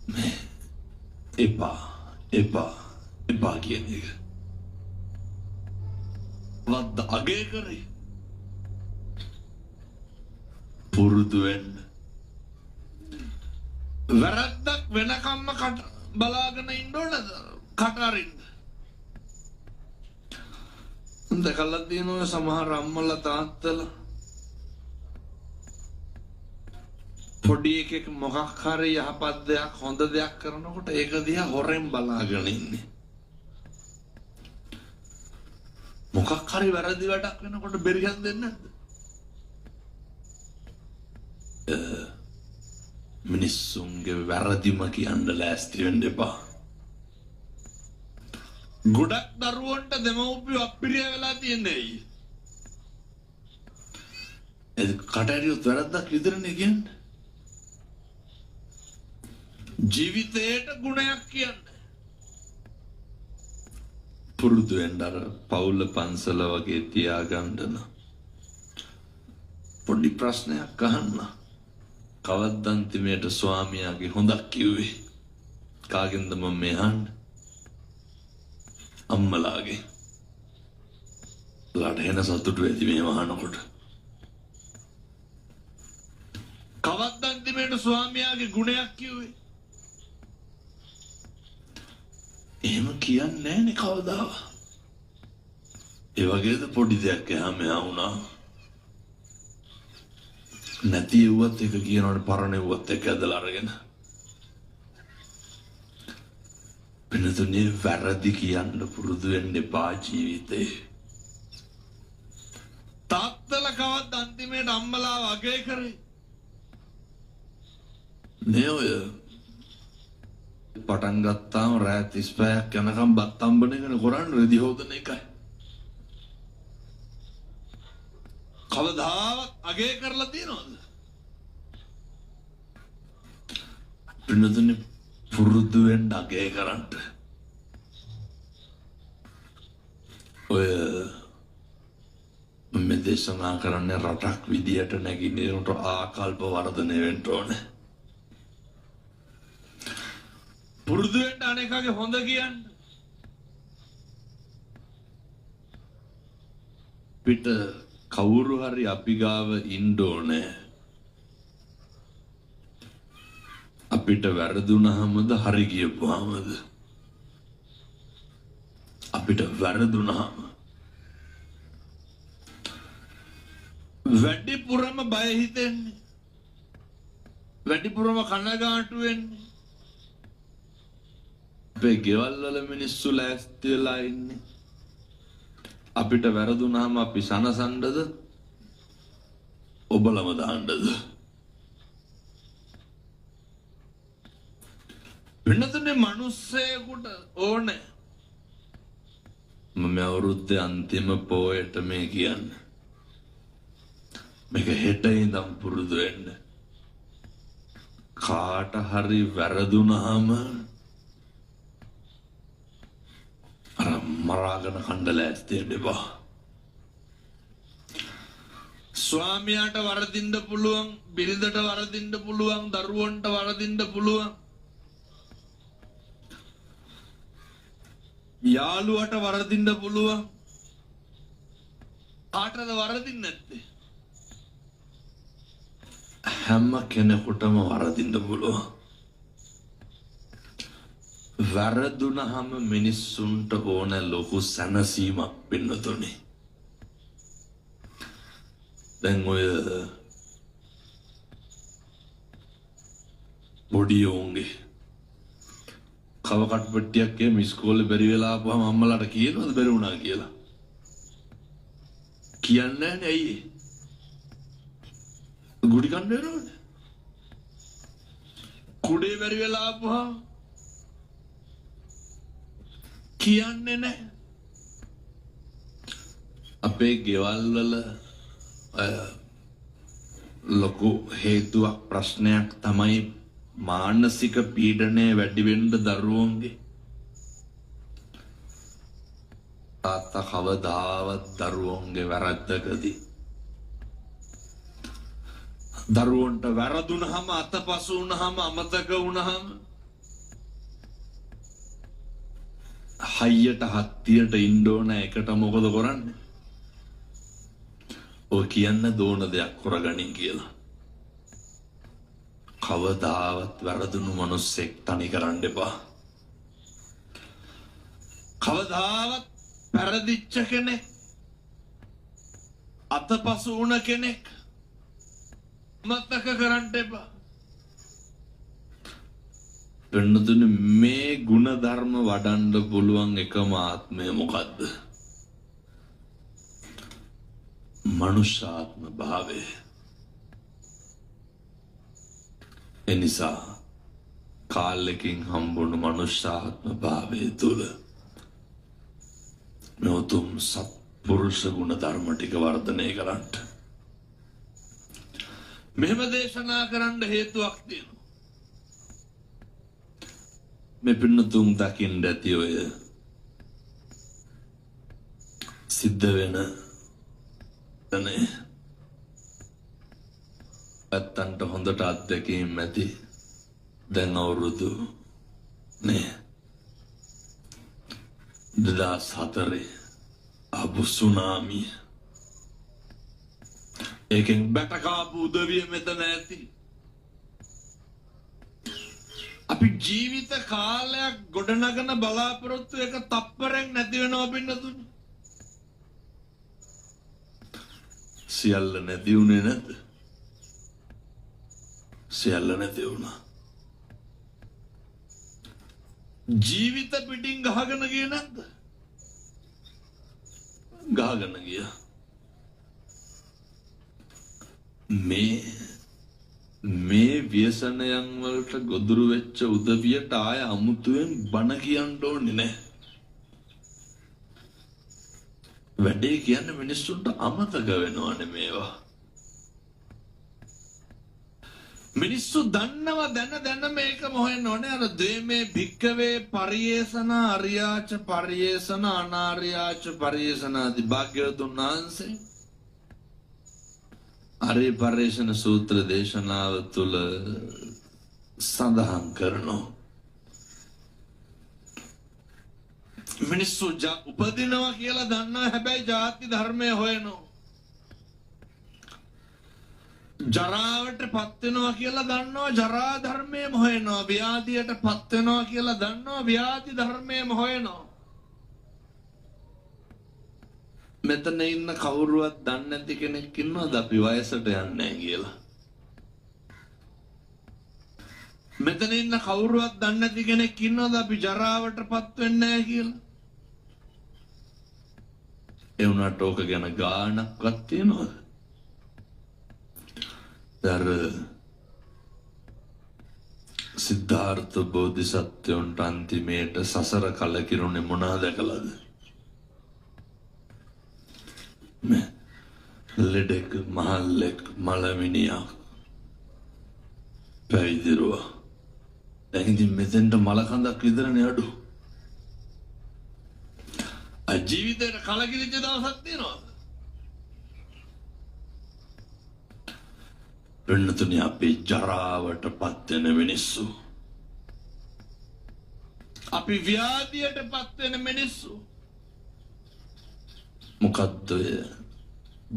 S1: මේ එපා එපා එපා කියන එක. වද්ද අගය කරේ පුරුදු වෙන්න. වැරද්දක් වෙනකම්ම කට බලාගෙන ඉන්න ඕනද? කට අරින්න. දැකලා තියෙනවා සමහර අම්මලා තාත්තලා පොඩි එකෙක් මොකක් හරි යහපත් දෙයක් හොඳ දෙයක් කරනකොට ඒක දිහා හොරෙන් බලාගෙන ඉන්නේ. මොකක් හරි වැරදි වැඩක් වෙනකොට බෙරිහන් දෙන්නේ නැද්ද? මිනිස්සුන්ගේ වැරදිම කියන්න ලෑස්ති වෙන්න එපා. ගොඩක් දරුවන්ට දෙමව්පියෝ අප්පිරිය වෙලා තියන්නේ ඇයි? ඒ කට ඇරියොත් වැරද්දක් විතරනේ කියන්නේ. ජීවිතේට ගුණයක් කියන්නේ. පුරුදු වෙන්න අර පවුල පන්සල වගේ තියාගන්න නම් පොඩි ප්‍රශ්නයක් අහන්න. කවද්ද අන්තිමයට ස්වාමියාගේ හොඳක් කිව්වේ? කාගෙන්ද මම මේ අහන්නේ? අම්මලාගේ. ලාට එන සතුටු ඇති මෙහෙම අහනකොට. කවද්ද අන්තිමයට ස්වාමියාගේ ගුණයක් කිව්වේ? එහෙම කියන්නේ නෑනේ කවදාවත්. ඒ වගේද පොඩි දෙයක් එහා මෙහා වුණා. නැති එව්වත් එක කියනවනේ, පරණ එව්වත් එක ඇදලා අරගෙන. වෙනතුනේ වැරදි කියන්න පුරුදු වෙන්න එපා ජීවිතේ. තාත්තලා කවද්ද අන්තිමේට අම්මලාව අගය කරේ? නේ ඔය පටන් ගත්තාම රෑ 35ක් යනකම් බත් හම්බන එකනේ කරන්නේ, රෙදි හොදන එකයි. කවදාවත් අගය කරලා තියෙනවද? පින්නතුනේ පුරුදු වෙන්න අගය කරන්න. ඔය මේ දේශනා කරන්නේ රටක් විදියට නැගිටිනකොට ආකල්ප වර්ධනය වෙන්න ඕනේ. පුරුදු වෙන්න අනේකගේ හොඳ කියන්න. පිට කවුරු හරි අපි ගාව ඉන්න ඕනේ. අපිට වැරදුනහමද හරි කියපුවාමද? අපිට වැරදුනහම වැඩිපුරම බය හිතෙන්නේ, වැඩිපුරම කනගාටු වෙන්නේ. අපේ ගෙවල් වල මිනිස්සු ලෑස්ති වෙලා ඉන්නේ. අපිට වැරදුනහම අපි සනසන්නද ඔබලම දාන්නද? වෙනතුනේ මිනිස්සෙකුට ඕනේ. මම අවුරුද්දේ අන්තිම පොයට මේ කියන්නේ. මේක හෙට ඉඳන් පුරුදු වෙන්න. කාට හරි වැරදුනහම අර මරාගෙන කණ්ඩ ලෑස්ති වෙන්න එපා. ස්වාමියාට වරදින්න පුළුවන්, බිරිඳට වරදින්න පුළුවන්, දරුවන්ට වරදින්න පුළුවන්. යාළුවට වරදින්න පුළුවන්. කාටද වරදින්නේ නැත්තේ? හැම කෙනෙකුටම වරදින්න පුළුවන්. වැරදුනහම මිනිස්සුන්ට ඕන ලොකු සැනසීමක් පින්නතුනේ. දැන් ඔය පොඩි උන්ගේ කව කට්පෙට්ටියක් එහෙම ඉස්කෝලේ බැරි වෙලා ආපුවම අම්මලාට කියනවද බැරි වුණා කියලා? කියන්නේ නැහනේ. ඇයි ඒ? ගුඩි කන්න වෙනවනේ. කුඩේ බැරි වෙලා ආපුවම කියන්නේ නැහැ. අපේ ගෙවල් වල ලොකු හේතුවක් ප්‍රශ්නයක් තමයි මානසික පීඩනය වැඩි වෙන්න දරුවන්ගේ. තාත්තා කවදාවත් දරුවන්ගේ වැරද්දකදී දරුවන්ට වැරදුනහම අතපසු වුණහම අමතක වුණහම හයියට හත්තියට ඉන්න ඕන එකට මොකද කරන්නේ? ඔය කියන්න දෝන දෙයක් කරගනින් කියලා. කවදාවත් වැරදුණු මිනිස්සෙක් තනි කරන්න එපා. කවදාවත් වැරදිච්ච කෙනෙක්, අතපසු වුණ කෙනෙක් මතක කරන්න එපා. වෙනතුනේ මේ ගුණ ධර්ම වඩන්න පුළුවන් එකම ආත්මය මොකද්ද? මනුෂ්‍යාත්ම භාවය. එනිසා කාලෙකින් හම්බුණු මනුෂ්‍යාත්ම භාවය තුල මේ උතුම් සත්පුරුෂ ගුණ ධර්ම ටික වර්ධනය කරන්න. මෙහෙම දේශනා කරන්න හේතුවක් තියෙනවා. මේ පින්නතුන් දකින්න ඇති ඔය සිද්ධ වෙන තනේ ඇත්තන්ට හොඳට අත්දැකීම් ඇති. දැන් අවුරුදු නේ 2004 ආපු සුනාමිය, ඒකෙන් බැට කාපු උදවිය මෙතන ඇති. අපි ජීවිත කාලයක් ගොඩනගන බලාපොරොත්තු එක තප්පරෙන් නැති වෙනවා පින්නතුනි. සියල්ල නැති වුණේ නැද්ද? සියල්ල නැති වුණා. ජීවිත පිටින් ගහගෙන ගියේ නැද්ද? ගහගෙන ගියා. මේ ව්‍යසනයන් වලට ගොදුරු වෙච්ච උදවියට ආය අමුතුවෙන් බණ කියන්න ඕනේ නෑ. වැඩේ කියන්නේ මිනිස්සුන්ට අමතක වෙනවනේ මේවා. මිනිස්සු දන්නවා දැන දැන මේකම හොයන්න ඕනේ. අර ද්වේමේ භික්කවේ පරියේෂණ අරියාච පරියේෂණ අනාරියාච පරියේෂණ ආදී භාග්‍යවතුන් වහන්සේ අරි පරියේෂණ සූත්‍ර දේශනාව තුළ සඳහන් කරනවා. මිනිස්සු උපදිනවා කියලා දන්නවා, හැබැයි ජාති ධර්මය හොයනවා. ජරාවට පත් වෙනවා කියලා දන්නවා, ජරා ධර්මයම හොයනවා. ව්‍යාධියට පත් වෙනවා කියලා දන්නවා, ව්‍යාධි ධර්මයම හොයනවා. මෙතන ඉන්න කවුරුවත් දන්නේ නැති කෙනෙක් ඉන්නවද අපි වයසට යන්නේ නැහැ කියලා? මෙතන ඉන්න කවුරුවත් දන්නේ නැති කෙනෙක් ඉන්නවද අපි ජරාවට පත් වෙන්නේ නැහැ කියලා? ඒ වුණාට ඕක ගැන ගාණක්වත් තියනවද? දර සිද්ධාර්ථ බෝධිසත්වයන්ට අන්තිමේට සසර කලකිරුණේ මොනවා දැකලාද? මේ ලෙඩෙක් මහල්ලෙක් මලමිනියක් පැවිදිරුවා. දැන් ඉතින් මෙතෙන්ට මල කඳක් විතරනේ අඩු. ජීවිතේට කලකිරිච්ච දවසක් තියෙනවද? වෙනතුනේ අපේ ජරාවට පත් වෙන මිනිස්සු, අපි ව්‍යාධියට පත් වෙන මිනිස්සු. මොකද්ද ඔය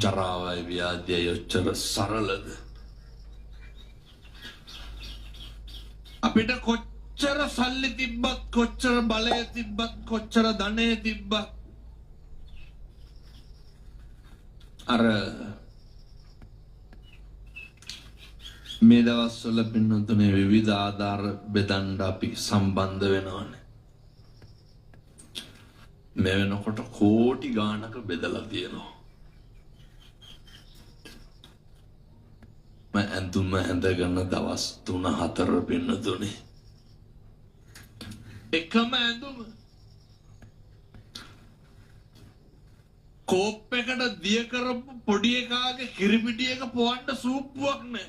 S1: ජරාවයි ව්‍යාධියයි ඔච්චර සරලද? අපිට කොච්චර සල්ලි තිබ්බත්, කොච්චර බලය තිබ්බත්, කොච්චර ධනය තිබ්බත් අර මේ දවස්වල පින්නතුනේ විවිධ ආධාර බෙදන්න අපි සම්බන්ධ වෙනවනේ. මේ වෙනකොට කෝටි ගාණක බෙදලා තියෙනවා. මම ඇඳුම ඇඳගෙන දවස් 3-4 පින්නතුනේ එකම ඇඳුම කෝප් එකට දිය කරපු පොඩි එකාගේ කිරිපිටි එක පොවන්න සූප්පුවක් නෑ.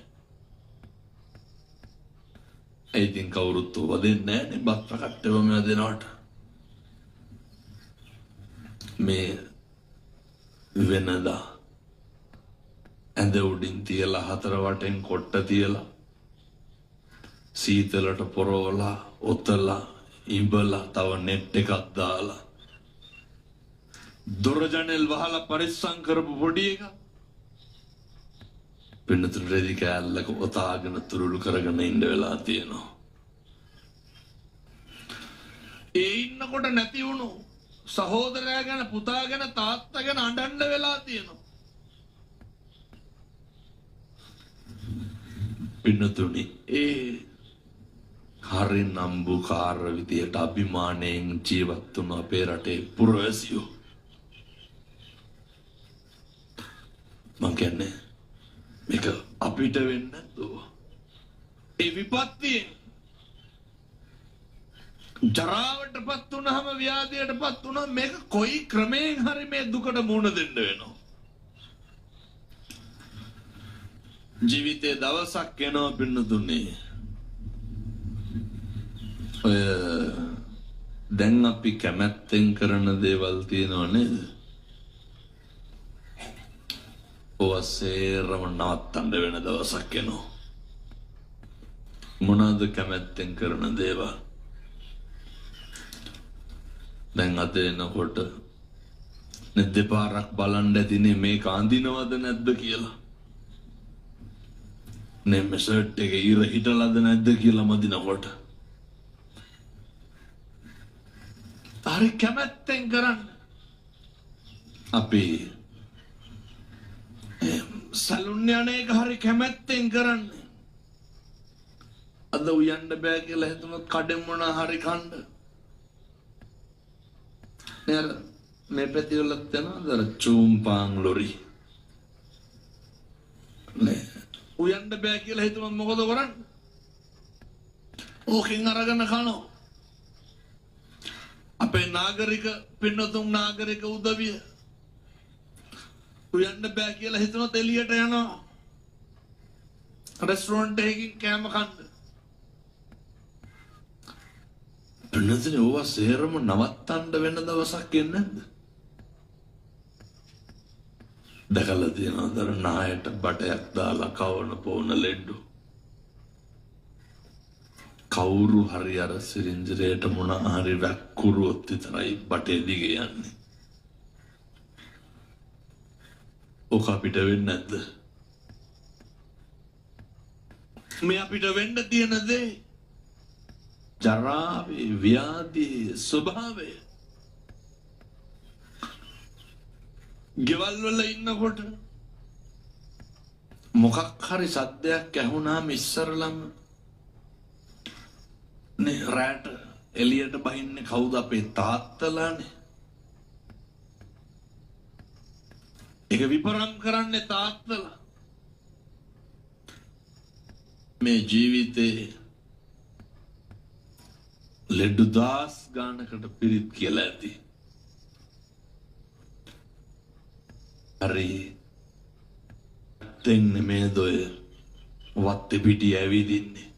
S1: ඒ ඉතින් කවුරුත් ඕවා දෙන්නේ නෑනේ, බත් කට්ටේම මේවා දෙනවට. මේ වෙනදා ඇඳ උඩින් තියලා හතර වටෙන් කොට්ට තියලා සීතලට පොරවලා ඔතලා ඉඹලා තව නෙට් එකක් දාලා දොර ජනෙල් වහලා පරිස්සම් කරපු පොඩි එක පින්නතුරු රෙදි කෑල්ලක ඔතාගෙන තුරුළු කරගෙන ඉන්න වෙලා තියෙනවා. ඒ ඉන්නකොට නැති වුණු සහෝදරයා ගැන, පුතා ගැන, තාත්තා ගැන අඬන්න වෙලා තියෙනවා. පින්නතුනි ඒ හරි නම්බුකාර විදියට අභිමානයෙන් ජීවත් වුණු අපේ රටේ පුරවැසියෝ. මං කියන්නේ මේක අපිට වෙන්නේ නැද්ද? ඒ විපත්තියෙන් ජරාවටපත් වුණාම ව්‍යාධියටපත් වුණාම මේක කොයි ක්‍රමයෙන් හරි මේ දුකට මුහුණ දෙන්න වෙනවා. ජීවිතේ දවසක් එනවා පින්නතුනේ. ඔය දැන් අපි කැමැත්තෙන් කරන දේවල් තියෙනව නේද? ඔවා සේරම නවත්තන්න වෙන දවසක් එනවා. මොනවාද කැමැත්තෙන් කරන දේවල්? දැන් අද එනකොට නේ දෙපාරක් බලන්න ඇතිනේ මේක අඳිනවද නැද්ද කියලා. නේ මේ ෂර්ට් එක ඉර හිටලාද නැද්ද කියලා මදිනකොට. හරි කැමැත්තෙන් කරන්න. අපි සලුන් යන එක හරි කැමැත්තෙන් කරන්න. අද උයන්න බෑ කියලා හිතුනොත් කඩෙන් මොනා හරි කන්න. නේ අර මේ පැති වලත් යනවාද අර චූම්පාන් ලොරි. නේ උයන්න බෑ කියලා හිතුනොත් මොකද කරන්නේ? ඕකෙන් අරගෙන කනවා. අපේ නාගරික පින්නතුන් නාගරික උදවිය උයන්න බෑ කියලා හිතුනොත් එළියට යනවා. රෙස්ටොරන්ට් එකකින් කෑම කන්න. පින්නතුනේ ඕවා සේරම නවත්තන්න වෙන දවසක් එන්නේ නැද්ද? දැකලා තියෙනවද අර නායට බටයක් දාලා කවන පොවන ලෙඩ්ඩු? කවුරු හරි අර සිරින්ජරේට මොන හරි වැක්කුරුවොත් විතරයි බටේ දිගේ යන්නේ. ඔක අපිට වෙන්නේ නැද්ද? මේ අපිට වෙන්න තියෙන දේ ජරාවේ ව්‍යාධියේ ස්වභාවය. ගෙවල් වල ඉන්නකොට මොකක් හරි සද්දයක් ඇහුණාම ඉස්සරලම නේ රැට එළියට බහින්නේ කවුද? අපේ තාත්තලානේ. ඒක විපරම් කරන්නේ තාත්තලා. මේ ජීවිතේ ලෙඩ දාස් ගානකට පිරිත් කියලා ඇති. හරි තෙන්නේ මේ දොය වත්තේ පිටි ඇවිදින්නේ.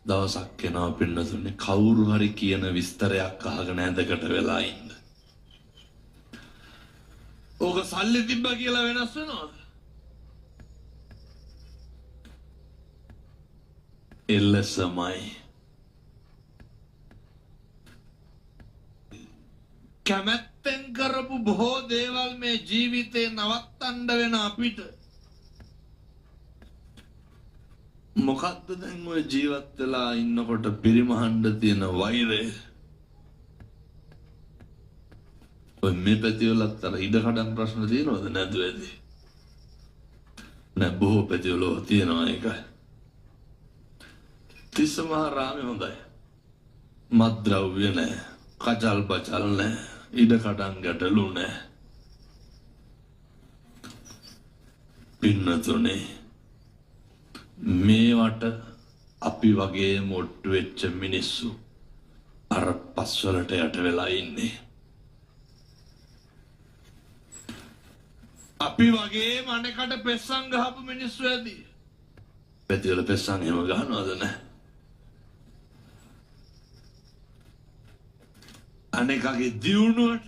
S1: දවසක් එනවා පින්නතුනේ කවුරු හරි කියන විස්තරයක් අහගෙන ඇඳකට වෙලා ඉන්න. ඕක සල්ලි තිබ්බා කියලා වෙනස් වෙනවද? එලෙසමයි. කැමැත්තෙන් කරපු බොහෝ දේවල් මේ ජීවිතේ නවත්තන්න වෙන අපිට. මොකද්ද දැන් ඔය ජීවත් වෙලා ඉන්නකොට පිරිමහන්න තියෙන වෛරය? ඔය මේ පැතිවලත් අර ඉඩකඩම් ප්‍රශ්න තියෙනවද නැතුව ඇති? නෑ, බොහෝ පැතිවල තියෙනවා ඒකයි. තිස්ස මහා රාමේ හොඳයි. මත්ද්‍රව්‍ය නෑ, කචල් බචල් නෑ, ඉඩකඩම් ගැටලු නෑ. පින්නතුනේ මේවට අපි වගේ මොට්ටු වෙච්ච මිනිස්සු අර පස්වලට යට වෙලා ඉන්නේ. අපි වගේම අනෙකට පෙස්සන් ගහපු මිනිස්සු ඇති. පැතිවල පෙස්සන් එහෙම ගහනවද නෑ? අනෙකගේ දියුණුවට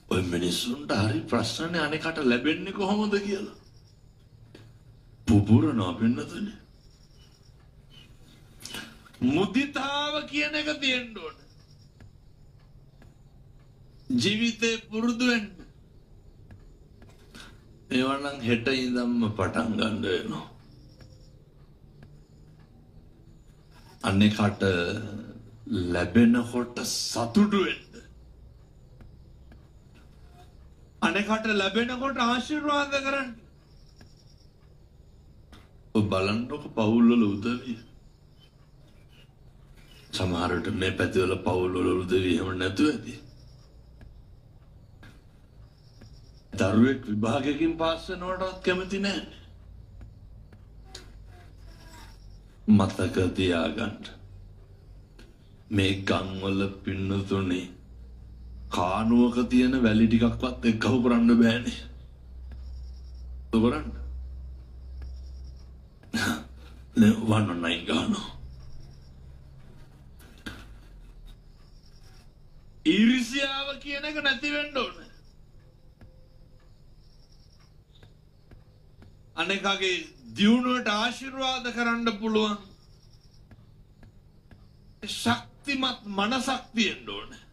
S1: ඔය මිනිස්සුන්ට හරි ප්‍රශ්නනේ අනෙකට ලැබෙන්නේ කොහොමද කියලා. පුපුරනවා පින්නතුනේ. මුදිතාව කියන එක තියෙන්න ඕන. ජීවිතේ පුරුදු වෙන්න. ඒවා නම් හෙට ඉඳන්ම පටන් ගන්න වෙනවා. අනෙකට ලැබෙනකොට සතුටු වෙන්න. අනෙකට ලැබෙනකොට ආශිර්වාද කරන්න. ඔය බලන්නකො පවුල් වල උදවිය. සමහර විට මේ පැතිවල පවුල් වල උදවිය එහෙම නැතුව ඇති. දරුවෙක් විභාගයකින් පාස් වෙනවටවත් කැමති නෑ. මතක තියාගන්න. මේ ගම්වල පින්නතුනේ කානුවක තියෙන වැලි ටිකක්වත් එක්කහු කරන්න බෑනේ. කරන්න. නේ 119 ගානවා. ඊර්ෂ්‍යාව කියන එක නැති වෙන්න ඕනේ. අනෙකාගේ දියුණුවට ආශිර්වාද කරන්න පුළුවන් ශක්තිමත් මනසක් තියෙන්න ඕනේ.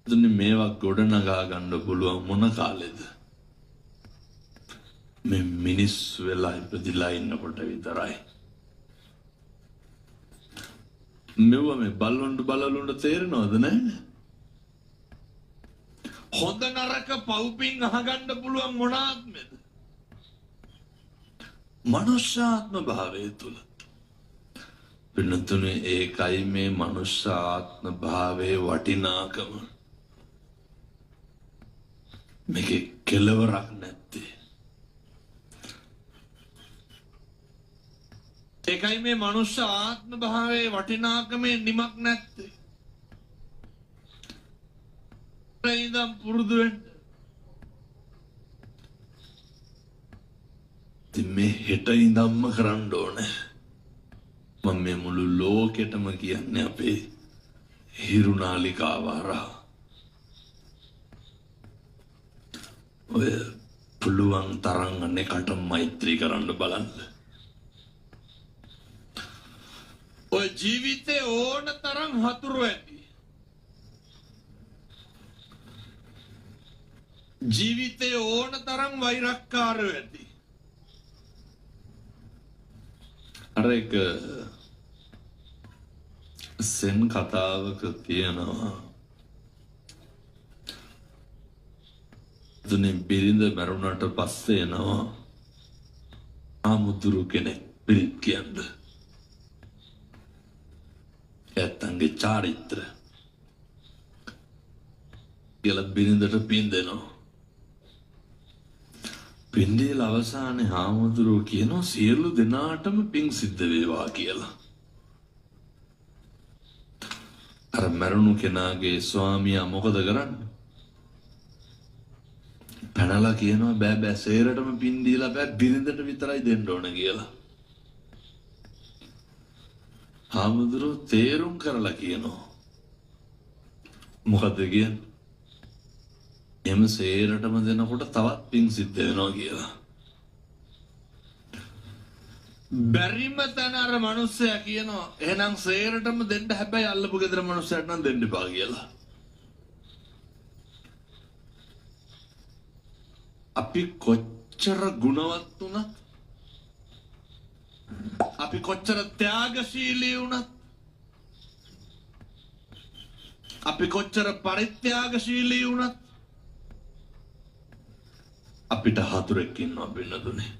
S1: ඉතින් මේවා ගොඩනගා ගන්න පුළුවන් මොන කාලෙද? මේ මිනිස් වෙලා ඉපදිලා ඉන්නකොට විතරයි. මෙව්ව මේ බල්ලොන්ට බලලුන්ට තේරෙනවද නැහැ? හොඳ නරක පව්පින් අහගන්න පුළුවන් මොන ආත්මෙද? මනුෂ්‍යාත්ම භාවය තුල. පින්නතුනේ ඒකයි මේ මනුෂ්‍යාත්ම භාවයේ වටිනාකම. මේකේ කෙලවරක් නැත්තේ. ඒකයි මේ මනුෂ්‍ය ආත්ම භාවයේ වටිනාකමේ නිමක් නැත්තේ. ඉඳන් පුරුදු වෙන්න. ඉතින් මේ හෙට ඉඳන්ම කරන්න ඕනේ. මම මේ මුළු ලෝකෙටම කියන්නේ අපේ හිරුනාලිකාව හරහා. ඔය පුළුවන් තරම් අනෙකට මෛත්‍රී කරන්න බලන්න. ඔය ජීවිතේ ඕන තරම් හතුරු ඇති. ජීවිතේ ඕන තරම් වෛරක්කාරයෝ ඇති. අර එක සෙන් කතාවක තියෙනවා. තුනේ බිරිඳ මැරුණට පස්සේ එනවා ආමුදුරු කෙනෙක් පිරිත් කියන්න. ඇත්තන්ගේ චාරිත්‍ර කියලා බිරිඳට පින් දෙනවා. පින් දීලා අවසානයේ හාමුදුරුවෝ කියනවා සියලු දෙනාටම පින් සිද්ධ වේවා කියලා. අර මැරුණු කෙනාගේ ස්වාමියා මොකද කරන්නේ? පැනලා කියනවා බෑ බෑ සේරටම පින් දීලා බෑ බිරිඳට විතරයි දෙන්න ඕන කියලා. හාමුදුරුවෝ තේරුම් කරලා කියනවා. මොකද්ද කියන්නේ? එම සේරටම දෙනකොට තවත් පින් සිද්ධ වෙනවා කියලා. බැරිම තැන අර මිනිස්සයා කියනවා එහෙනම් සේරටම දෙන්න, හැබැයි අල්ලපු ගෙදර මිනිස්සයාට නම් දෙන්න එපා කියලා. අපි කොච්චර ගුණවත් වුණත්, අපි කොච්චර ත්‍යාගශීලී වුණත්, අපි කොච්චර පරිත්‍යාගශීලී වුණත් අපිට හතුරෙක් ඉන්නවා පින්නතුනේ.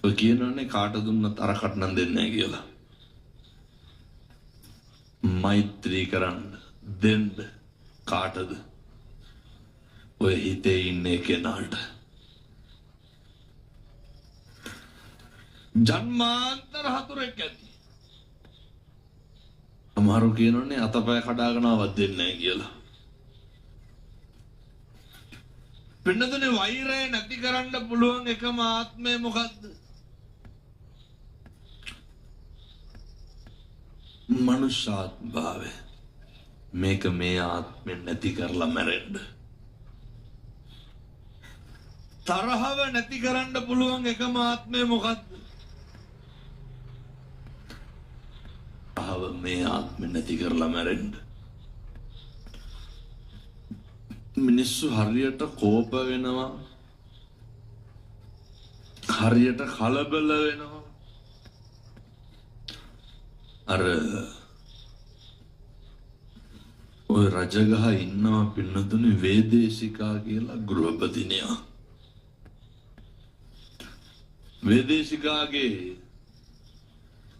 S1: ඔය කියනවනේ කාට දුන්නත් අරකට නම් දෙන්නේ නැහැ කියලා. මෛත්‍රී කරන්න දෙන්න කාටද? ඔය හිතේ ඉන්නේ කෙනාට. ජන්මාන්තර හතුරෙක් ඇති. අමාරු කියනවනේ අතපය කඩාගෙන ආවත් දෙන්නේ නැහැ කියලා. පින්නතුනේ වෛරය නැති කරන්න පුළුවන් එකම ආත්මය මොකද්ද? මනුෂ්‍යාත්ම භාවය. මේක මේ ආත්මෙන් නැති කරලා මැරෙන්න. තරහව නැති කරන්න පුළුවන් එකම ආත්මය මොකද්ද? තරහව මේ ආත්මෙන් නැති කරලා මැරෙන්න. මිනිස්සු හරියට කෝප වෙනවා, හරියට කලබල වෙනවා. අර ඔය රජගහ ඉන්නවා පින්නතුනේ වේදේශිකා කියලා ගෘහපතිනියා. වේදේශිකාගේ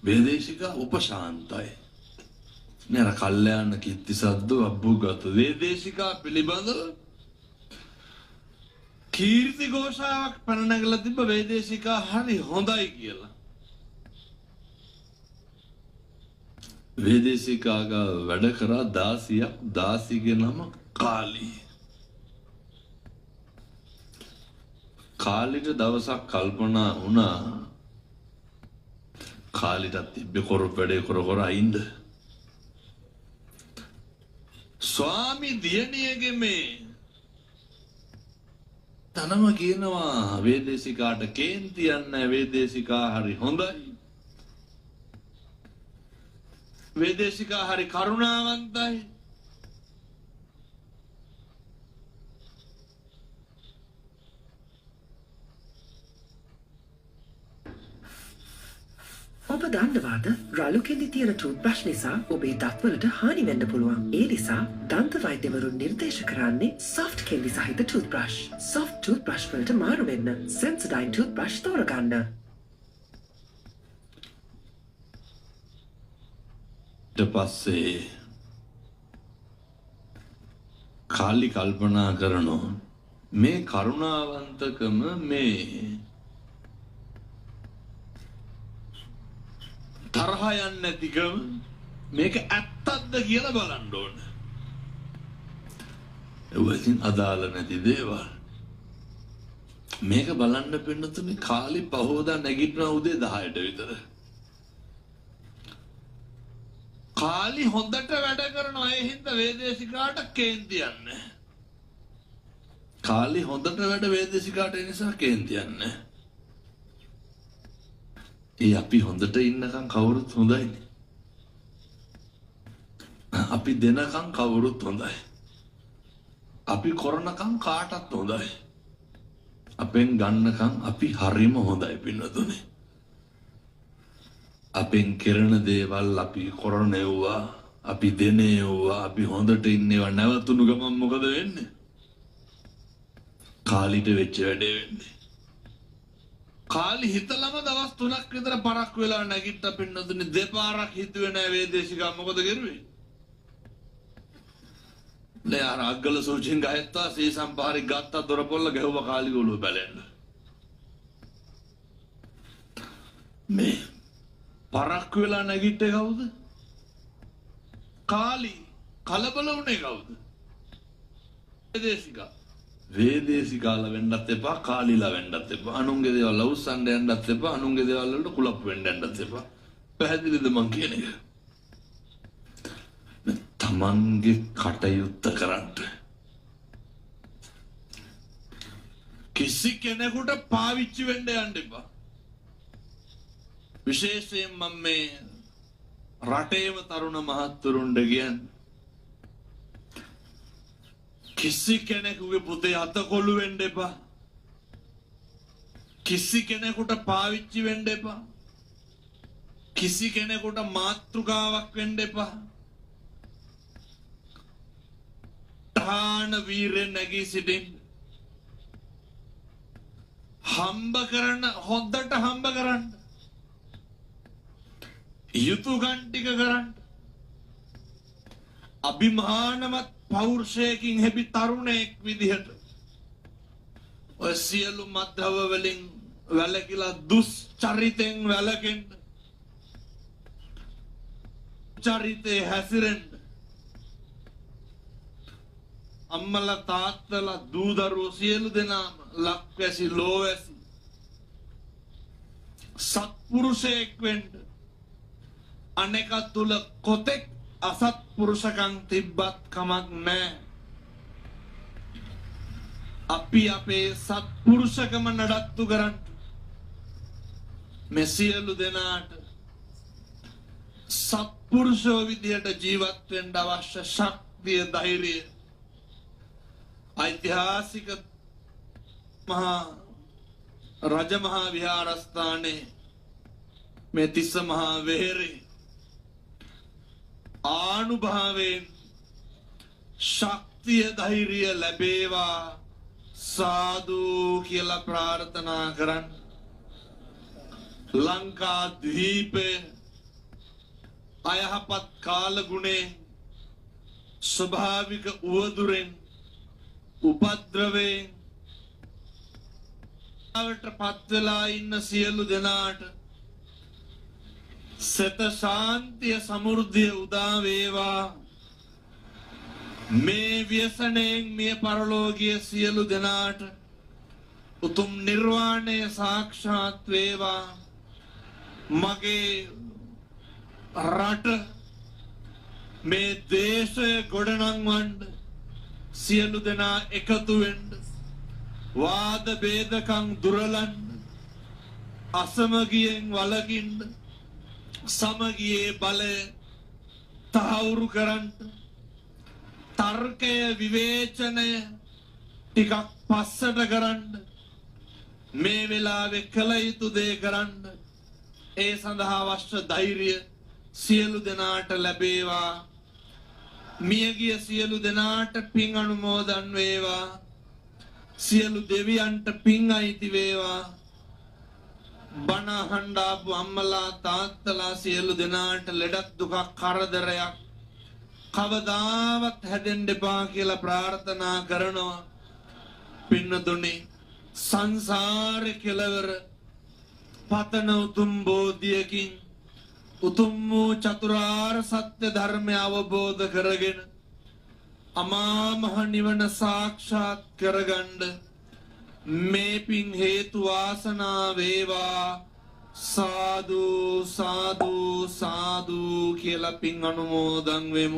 S1: වේදේශිකා උපශාන්තයි. නේර කල්යාණ කිත්තිසද්ද අබ්බුගත වේදේශිකා පිළිබඳව කීර්ති ഘോഷාවක් පැන නැගලා තිබ්බ වේදේශිකා හරි හොඳයි කියලා. වේදේශිකාගා වැඩ කරා දාසියක්, දාසිගේ නම කාලී. කාලිට දවසක් කල්පනා වුණා, කාලිටත් තිබ්බේ කොරප් වැඩේ කර කර අයින්ද. ස්වාමි දියණියගේ මේ තනම කියනවා වේදේශිකාට කේන්ති යන්නේ, වේදේශිකා හරි හොඳයි, වේදේශිකා හරි කරුණාවන්තයි.
S2: ඔබ දන්නවාද රළු කෙඳි තියෙන ටූත්බ්‍රෂ් නිසා ඔබේ දත්වලට හානි වෙන්න පුළුවන්. ඒ නිසා දන්ත වෛද්‍යවරුන් නිර්දේශ කරන්නේ සොෆ්ට් කෙඳි සහිත ටූත්බ්‍රෂ්. සොෆ්ට් ටූත්බ්‍රෂ් වලට මාරු වෙන්න සෙන්සඩයින් ටූත්බ්‍රෂ් තෝරගන්න.
S1: ඊට පස්සේ කාලි කල්පනා කරනවා මේ කරුණාවන්තකම මේ තරහ යන්නේ නැතිකම මේක ඇත්තක්ද කියලා බලන්න ඕන. ඒවා ඉතින් අදාළ නැති දේවල්. මේක බලන්න පින්නතුනේ කාලි පහවදා නැගිටිනවා උදේ 10ට විතර. කාලි හොඳට වැඩ කරනවා, ඒ හින්දා වේදේශිකාට කේන්ති යන්නේ. කාලි හොඳට වැඩ වේදේශිකාට ඒ නිසා කේන්ති යන්නේ. ඒ අපි හොඳට ඉන්නකම් කවුරුත් හොඳයිනේ. අපි දෙනකම් කවුරුත් හොඳයි. අපි කරනකම් කාටත් හොඳයි. අපෙන් ගන්නකම් අපි හරිම හොඳයි පින්නතුනේ. අපෙන් කරන දේවල් අපි කරන ඒවා, අපි දෙන ඒවා, අපි හොඳට ඉන්න ඒවා නැවතුණු ගමන් මොකද වෙන්නේ? කාලිට වෙච්ච වැඩේ වෙන්නේ. කාලි හිතලම දවස් 3ක් විතර පරක් වෙලා නැගිට්ට පින්නතුනේ. දෙපාරක් හිතුවේ නෑ වේදේශිකා මොකද කරුවේ? නෑ අර අග්ගල සූචින් ගහත්තා සීසම් පාරි ගත්තා දොරපොල්ල ගැහුවා කාලි ඔළුව බැලෙන්න. මේ පරක් වෙලා නැගිට්ටේ කවුද? කාලි. කලබල වුණේ කවුද? වේදේශිකා. වේදේශිකාලා වෙන්නත් එපා, කාලිලා වෙන්නත් එපා, අනුන්ගේ දේවල් අවුස්සන්න යන්නත් එපා, අනුන්ගේ දේවල් වලට කුලප්පු වෙන්න යන්නත් එපා. පැහැදිලිද මං කියන එක? තමන්ගේ කටයුත්ත කරන්න. කිසි කෙනෙකුට පාවිච්චි වෙන්න යන්න එපා. විශේෂයෙන් මම මේ රටේම තරුණ මහත්වරුන්ට කියන්නේ, කිසි කෙනෙකුගේ පුතේ අතකොළු වෙන්න එපා. කිසි කෙනෙකුට පාවිච්චි වෙන්න එපා. කිසි කෙනෙකුට මාතෘකාවක් වෙන්න එපා. තාන වීරෙන් නැගී සිටින්න. හම්බ කරන්න, හොඳට හම්බ කරන්න. යුතුයකම් ටික කරන්න. අභිමානවත් පෞරුෂයකින් හෙබි තරුණයෙක් විදිහට ඔය සියලු මත්ද්‍රව්‍ය වලින් වැළකීලා දුෂ්චරිතෙන් වැළකෙන්න, චරිතේ හැසිරෙන්න. අම්මලා තාත්තලා දූ දරුවෝ සියලු දෙනාම ලක්වැසි ලෝවැසි සත්පුරුෂයෙක් වෙන්න. අනෙකා තුල කොතෙක් අසත්පුරුෂකම් තිබ්බත් කමක් නෑ. අපි අපේ සත්පුරුෂකම නඩත්තු කරන්න. මේ සියලු දෙනාට සත්පුරුෂෝ විදියට ජීවත් වෙන්න අවශ්‍ය ශක්තිය, ධෛර්යය ඓතිහාසික මහා රජමහා විහාරස්ථානයේ මේ තිස්ස මහා වෙහෙරේ ආනුභාවයෙන් ශක්තිය, ධෛර්යය ලැබේවා සාදු කියලා ප්‍රාර්ථනා කරන්න. ලංකා ද්වීපය අයහපත් කාලගුණේ, ස්වභාවික උවදුරෙන්, උපද්‍රවයෙන් පත් වෙලා ඉන්න සියලු දෙනාට සෙත ශාන්තිය සමෘද්ධිය උදා වේවා. මේ ව්‍යසනයෙන් මිය පරලෝකීය සියලු දෙනාට උතුම් නිර්වාණය සාක්ෂාත් වේවා. මගේ රට මේ දේශය ගොඩනංවන්න සියලු දෙනා එකතු වෙන්න, වාද බේදකම් දුරලන්න, අසමගියෙන් වළකින්න, සමගියේ බලය තහවුරු කරන්න, තර්කය විවේචනය ටිකක් පස්සට කරන්න, මේ වෙලාවේ කළ යුතු දේ කරන්න, ඒ සඳහා අවශ්‍ය ධෛර්යය සියලු දෙනාට ලැබේවා. මියගිය සියලු දෙනාට පින් අනුමෝදන් වේවා. සියලු දෙවියන්ට පින් අයිති වේවා. බණ අහන්න ආපු අම්මලා තාත්තලා සියලු දෙනාට ලෙඩක් දුකක් කරදරයක් කවදාවත් හැදෙන්න එපා කියලා ප්‍රාර්ථනා කරනවා. පින්නතුනි, සංසාරේ කෙලවර පතන උතුම් බෝධියකින් උතුම් වූ චතුරාර්ය සත්‍ය ධර්මය අවබෝධ කරගෙන අමා මහ නිවන සාක්ෂාත් කරගන්න මේ පින් හේතු වාසනා වේවා. සාදු සාදු සාදු කියලා පින් අනුමෝදන් වෙමු.